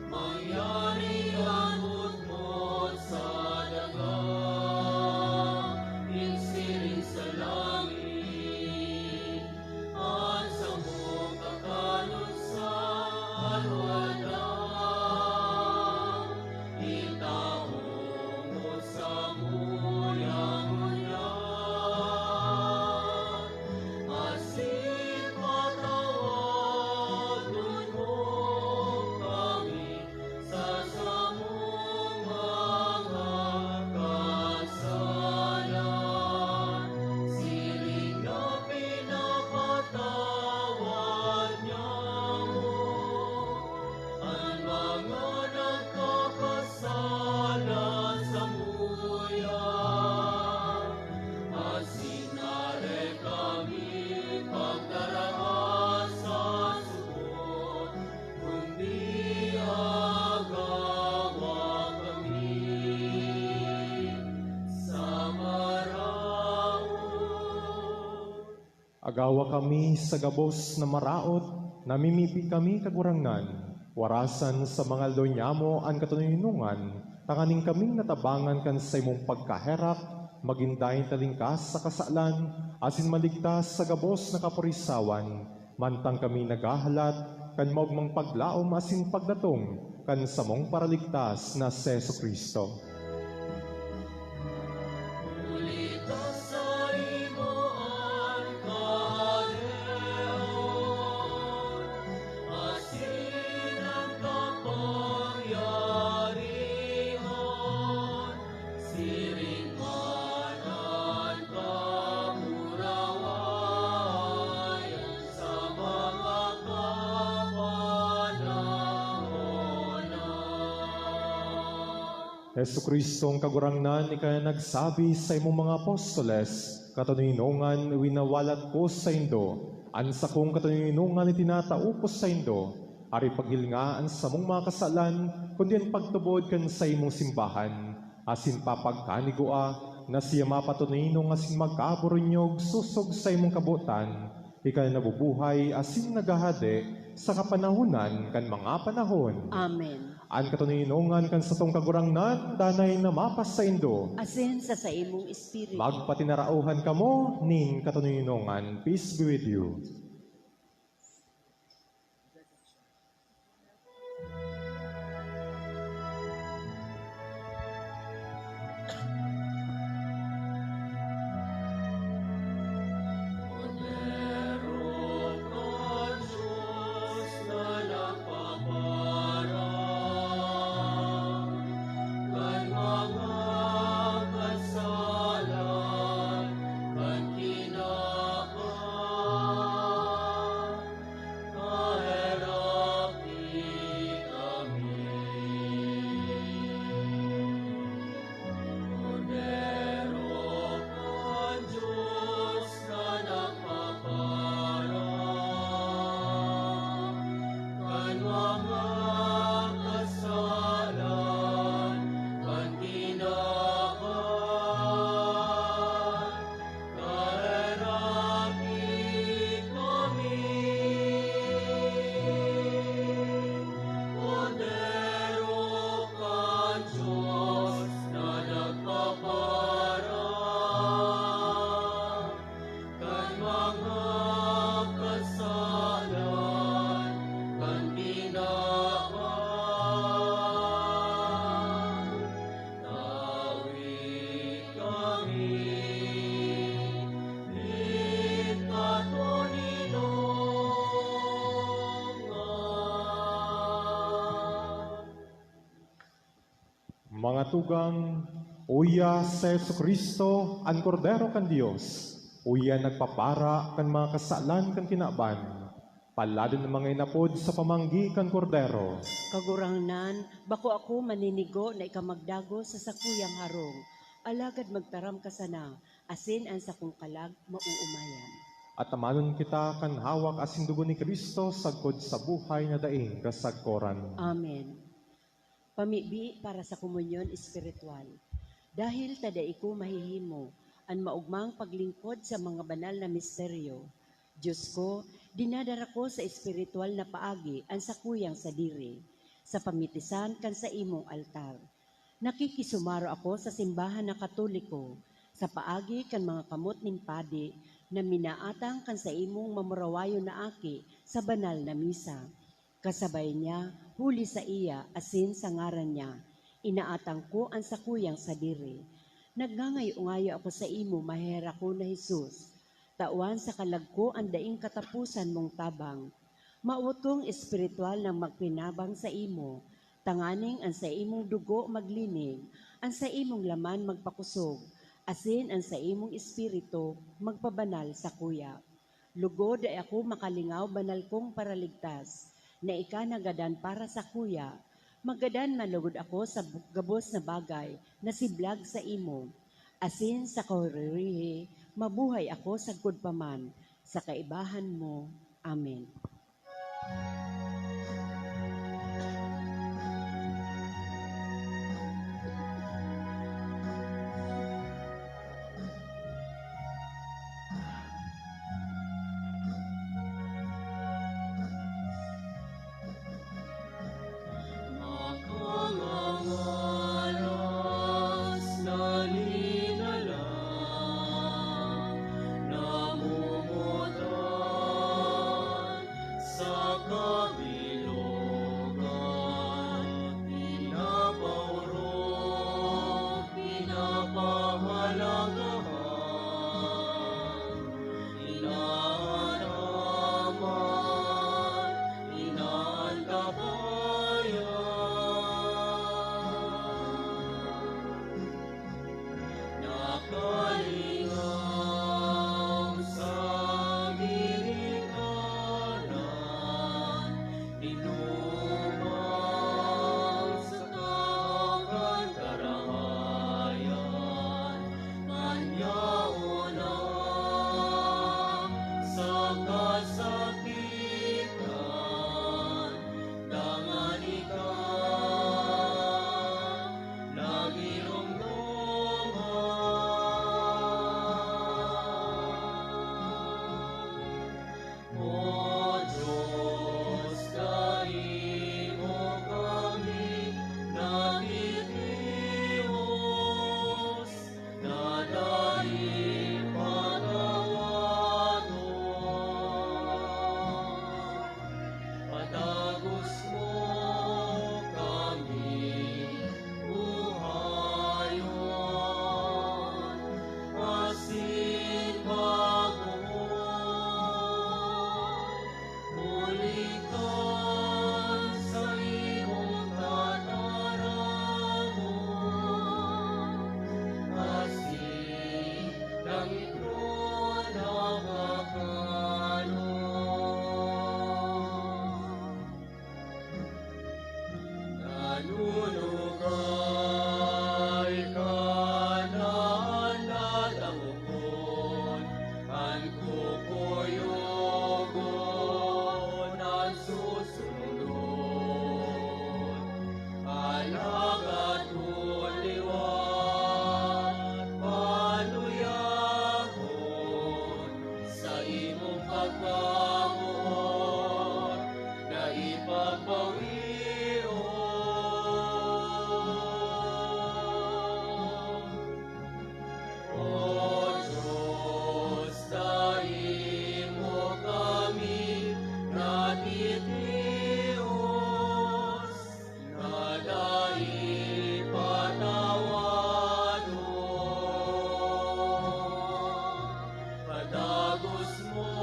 Mangyari an utmod sa daga, nin siring sa langit, an samong kakanon sa aroaldaw, itao mo samuya ngunyan, asin patawadon mo kami sa samong mga kasalan, siring na pinapatawad niamo an mga nagkakasala samuya. Asin dai kami pagdaragsa sa sugot, kundi agawa kami sa maraot. Agawa kami sa gabos na maraot, namimibi kami, Kagurangnan. Warasan sa mga aldaw nyamo an katoninongan, tanganing kaming natabangan kan saimong pagkaherak, magin daing talingkas sa kasalan, asin maligtas sa gabos na kaporisawan, mantang kami naghahalat kan maogmang paglaom asin pagdatong kan samong Paraligtas na si Jesu-Cristo. Huli ta saimo an kahadean, asin an kapangyarihan, siring man an kamurawayan sa mga kapanahonan. Jesu-Cristong Kagurangnan, ika na nagsabi saimong mga apostoles, "Katoninongan winawalat ko saindo, An sakong katoninongan itinatao ko saindo, ari paghilinga an samong mga kasalan, kundi an pagtubod kan saimong simbahan, asin papagkanigua na siya mapatoninong asin magkaburunyog sosog sa imong kabotan, ika na nabubuhay asin naghahade sa kapanahonan kan mga panahon. Amen. An katoninongan kan satong Kagurangnan danay na mapasaindo. Asin sa saimong espiritu. Magpatinaraohan kamo nin katoninongan. Peace be with you. Mga tugang, uya si Jesu-Cristo, an Kordero kan Dios, uya nagpapara kan mga kasalan kan kinaban. Paladon an mga inapod sa pamanggi kan Kordero. Kagurangnan, bako ako maninigo na ika magdagos sa sakuyang harong, alagad magtaram ka sana, asin an sakong kalag maoomayan. At amanon kita kan hawak asin dugo ni Cristo sagkod sa buhay na daing kasagkoran. Amen. Pamibi para sa komunyon espiritual. Dahil ta dai ko mahihimo an maogmang paglingkod sa mga banal na misteryo, Diyos ko, dinadara ko sa espiritual na paagi an sakuyang sadiri, sa pamitisan kan saimong altar. Nakikisumaro ako sa simbahan na Katoliko, sa paagi kan mga kamot nin padi na minaatang kan saimong mamurawayon na aki sa banal na misa. Kasabay niya, huli saiya asin sa ngaran niya, inaatang ko an sakuyang sadiri. Nagngangayo-ngayo ako saimo, maheherakon na Jesus. Tawan sa kalag ko an daing kataposan mong tabang. Mawot kong espiritual na magpinabang saimo, tanganing an saimong dugo maglinig, an saimong laman magpakosog, asin an saimong espiritu magpabanal sakuya. Lugod dai ako makalingaw, banal kong Paraligtas, na ika nagadan para sakuya. Magadan man lugod ako sa bu-, gabos na bagay na siblag saimo. Asin sa kahurihi, mabuhay ako sagkod pa man sa kaibahan mo. Amen. Makangangalas na linalang, namumutan sa kami. Pagkamoot na ipagbawion. O Diyos, dai mo kami natitios, na dai patawadon. Padagos mo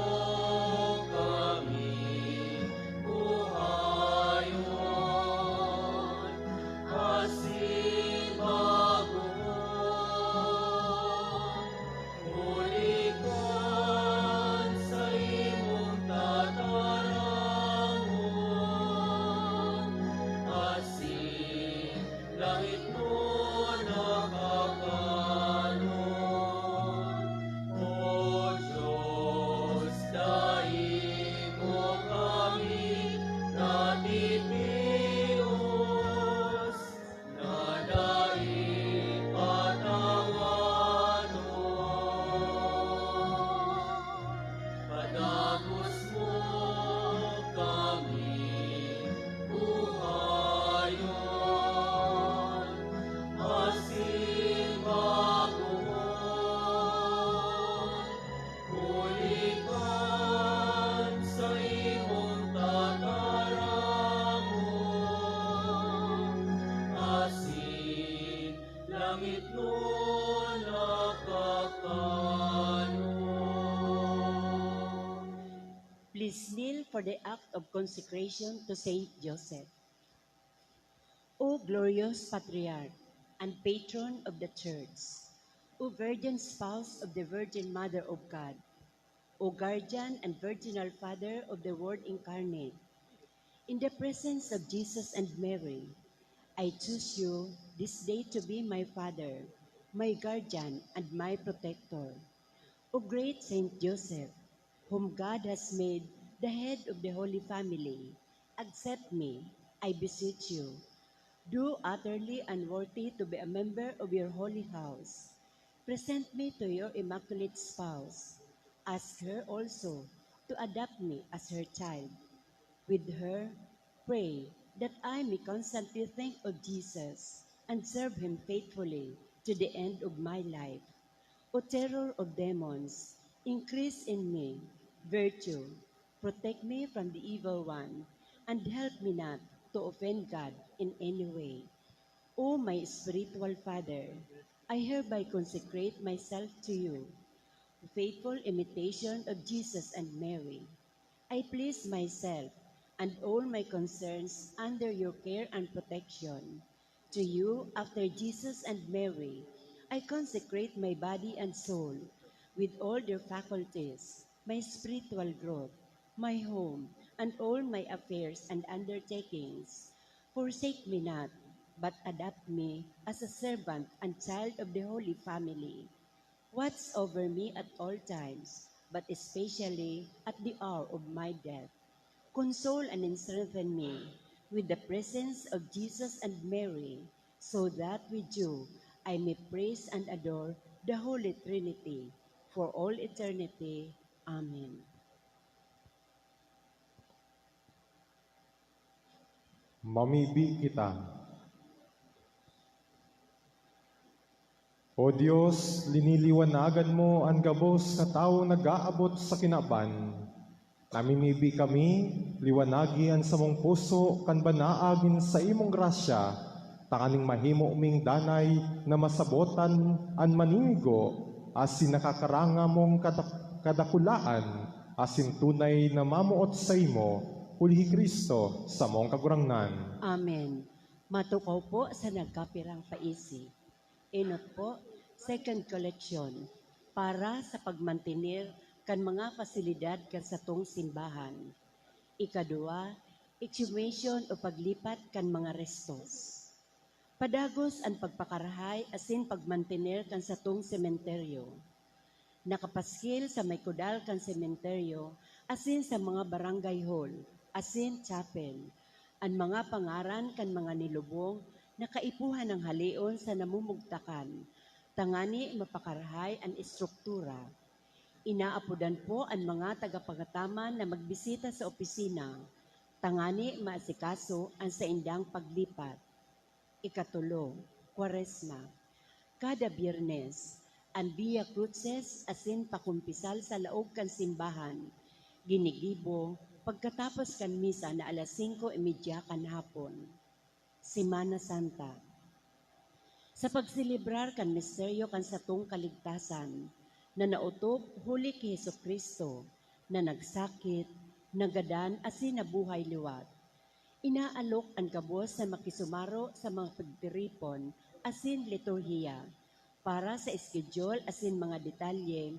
kami buhayon, asin bagoon, huli kan saimong tataramon, asin langit mo nakakanon. O Diyos, dai mo kami natitios, na dai patawadon. Padagos mo kami buhayon, asin bagoon, huli kan saimong tataramon, asin langit mo nakakanon. Please kneel for the act of consecration to Saint Joseph. O glorious Patriarch and Patron of the Church, O Virgin Spouse of the Virgin Mother of God, O Guardian and Virginal Father of the Word Incarnate, in the presence of Jesus and Mary, I choose you this day to be my Father, my Guardian, and my Protector. O great Saint Joseph, whom God has made the head of the Holy Family, accept me, I beseech you. Though utterly unworthy to be a member of your holy house, present me to your immaculate spouse. Ask her also to adopt me as her child. With her, pray that I may constantly think of Jesus and serve him faithfully to the end of my life. O terror of demons, increase in me virtue, protect me from the evil one, and help me not to offend God in any way. O my spiritual Father, I hereby consecrate myself to you, faithful imitation of Jesus and Mary. I place myself and all my concerns under your care and protection. To you, after Jesus and Mary, I consecrate my body and soul, with all their faculties, my spiritual growth, my home, and all my affairs and undertakings. Forsake me not, but adopt me as a servant and child of the Holy Family. Watch over me at all times, but especially at the hour of my death. Console and strengthen me with the presence of Jesus and Mary, so that with you I may praise and adore the Holy Trinity for all eternity. Amen. Mamibi kita. O Dios, liniliwanagan mo an gabos na tawo nag-aabot sa kinaban. Namimibi kami, liwanagi an samong puso kan banaag nin saimong grasya, tanganing mahimo ming danay na masabotan an maninigo asin nakakaranga mong kada-, kadakulaan asin tunay na mamoot saimo, huli hi Cristo, samong Kagurangnan. Amen. Matukaw po sa nagkapirang paisi. Enot po, second collection, para sa pagmantener kan mga pasilidad kan satong simbahan. Ikaduwa, exhumation o paglipat kan mga restos. Padagos an pagpakarahay asin pagmantener kan satong sementeryo. Nakapaskil sa may kudal kan sementeryo asin sa mga barangay hall asin chapel an mga pangaran kan mga nilubong na kaipuhan nang haleon sa namumugtakan, tangani mapakarahay an estruktura. Inaapodan po an mga tagapangataman na magbisita sa opisina, tangani maasikaso an saindang paglipat. Ikatulo, Kwaresma. Kada Biyernes, an Via Crucis asin pakumpisal sa laog kan simbahan, ginigibo pagkatapos kan misa na alas singko y media kan hapon. Semana Santa. Sa pagselebrar kan misteryo kan satong kaligtasan, na naotob huli ki Jesu-Cristo, na nagsakit, nagadan asin nabuhay liwat, inaalok an gabos na makisumaro sa mga pagtiripon asin liturhiya. Para sa eskedyul asin mga detalye,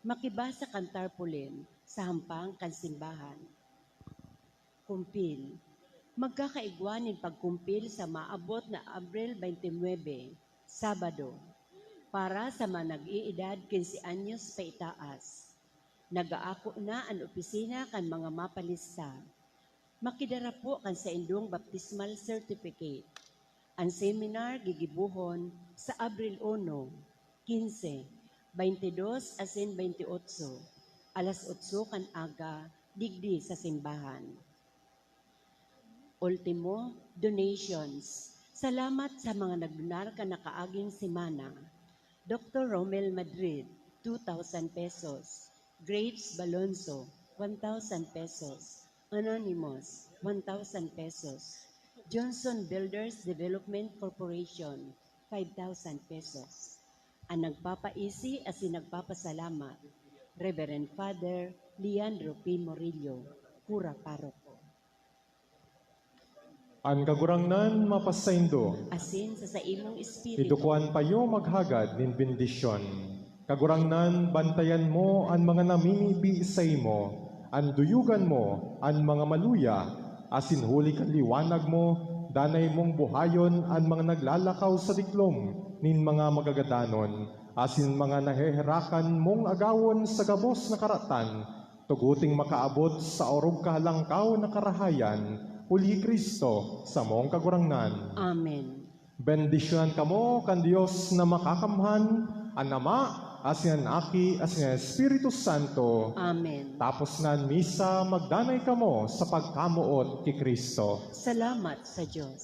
makibasa kan tarpaulin sa hampang kan simbahan. Kumpil. Magkakaigwa nin pagkumpil sa maabot na Abril twenty-nine, Sabado, para sa mga nag-iidad quince anyos paitaas. Nag-aako na an opisina kan mga mapalista. Makidara po kan saindong baptismal certificate. An seminar gigibohon sa Abril uno, quince, twenty-dos asin twenty-otso, alas otso kan aga, digdi sa simbahan. Ultimo, donations. Salamat sa mga nagdonar kan nakaaging semana. Doktor Romel Madrid, two thousand pesos. Graves Balonso, one thousand pesos. Anonymous, one thousand pesos. Johnson Builders Development Corporation, five thousand pesos. An nagpapaisi asin nagpapasalamat, Reverend Father Leandro P. Murillo, Kura Paroko. An Kagurangnan mapasaindo. Asin sa saimong espiritu. Idukuan payo maghagad nin bendisyon. Kagurangnan, bantayan mo an mga namimibi saimo, an duyogan mo an mga maluya, asin huli kan liwanag mo, danay mong buhayon an mga naglalakaw sa diklom nin mga magagadanon, asin mga naheherakan mong agawon sa gabos na karatan, tuguting makaabot sa orog kahalangkaw na karahayan, huli Cristo, samong Kagurangnan. Amen. Bendisyonan kamo kan Dios na Makakamhan, an Ama, asin an Aki, asin an Espiritu Santo. Amen. Tapos na an misa, magdanay kamo sa pagkamoot ki Cristo. Salamat sa Dios.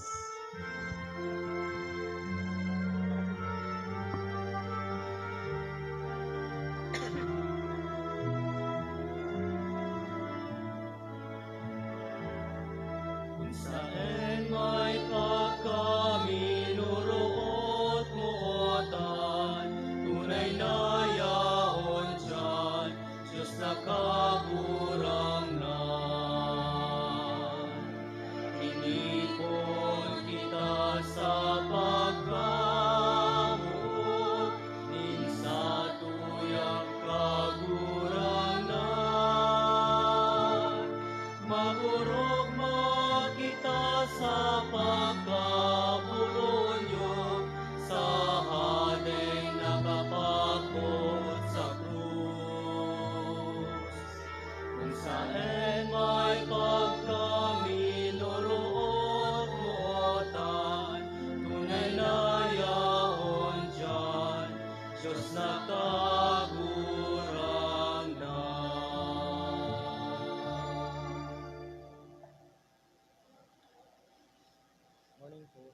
Kun saen may pagkaminoroot-mootan, tunay na yaon diyan, Dios na Kagurangnan. Tinipon kita sa pagkamoot nin satuyang Kagurangnan. Mag-orog man kita sa pagkabolonyo sa Hadeng nakapakot sa krus. Kun saen may pagkaminoroot-mootan, tunay na yaon diyan, Dios na Kagurangnan. Morning po.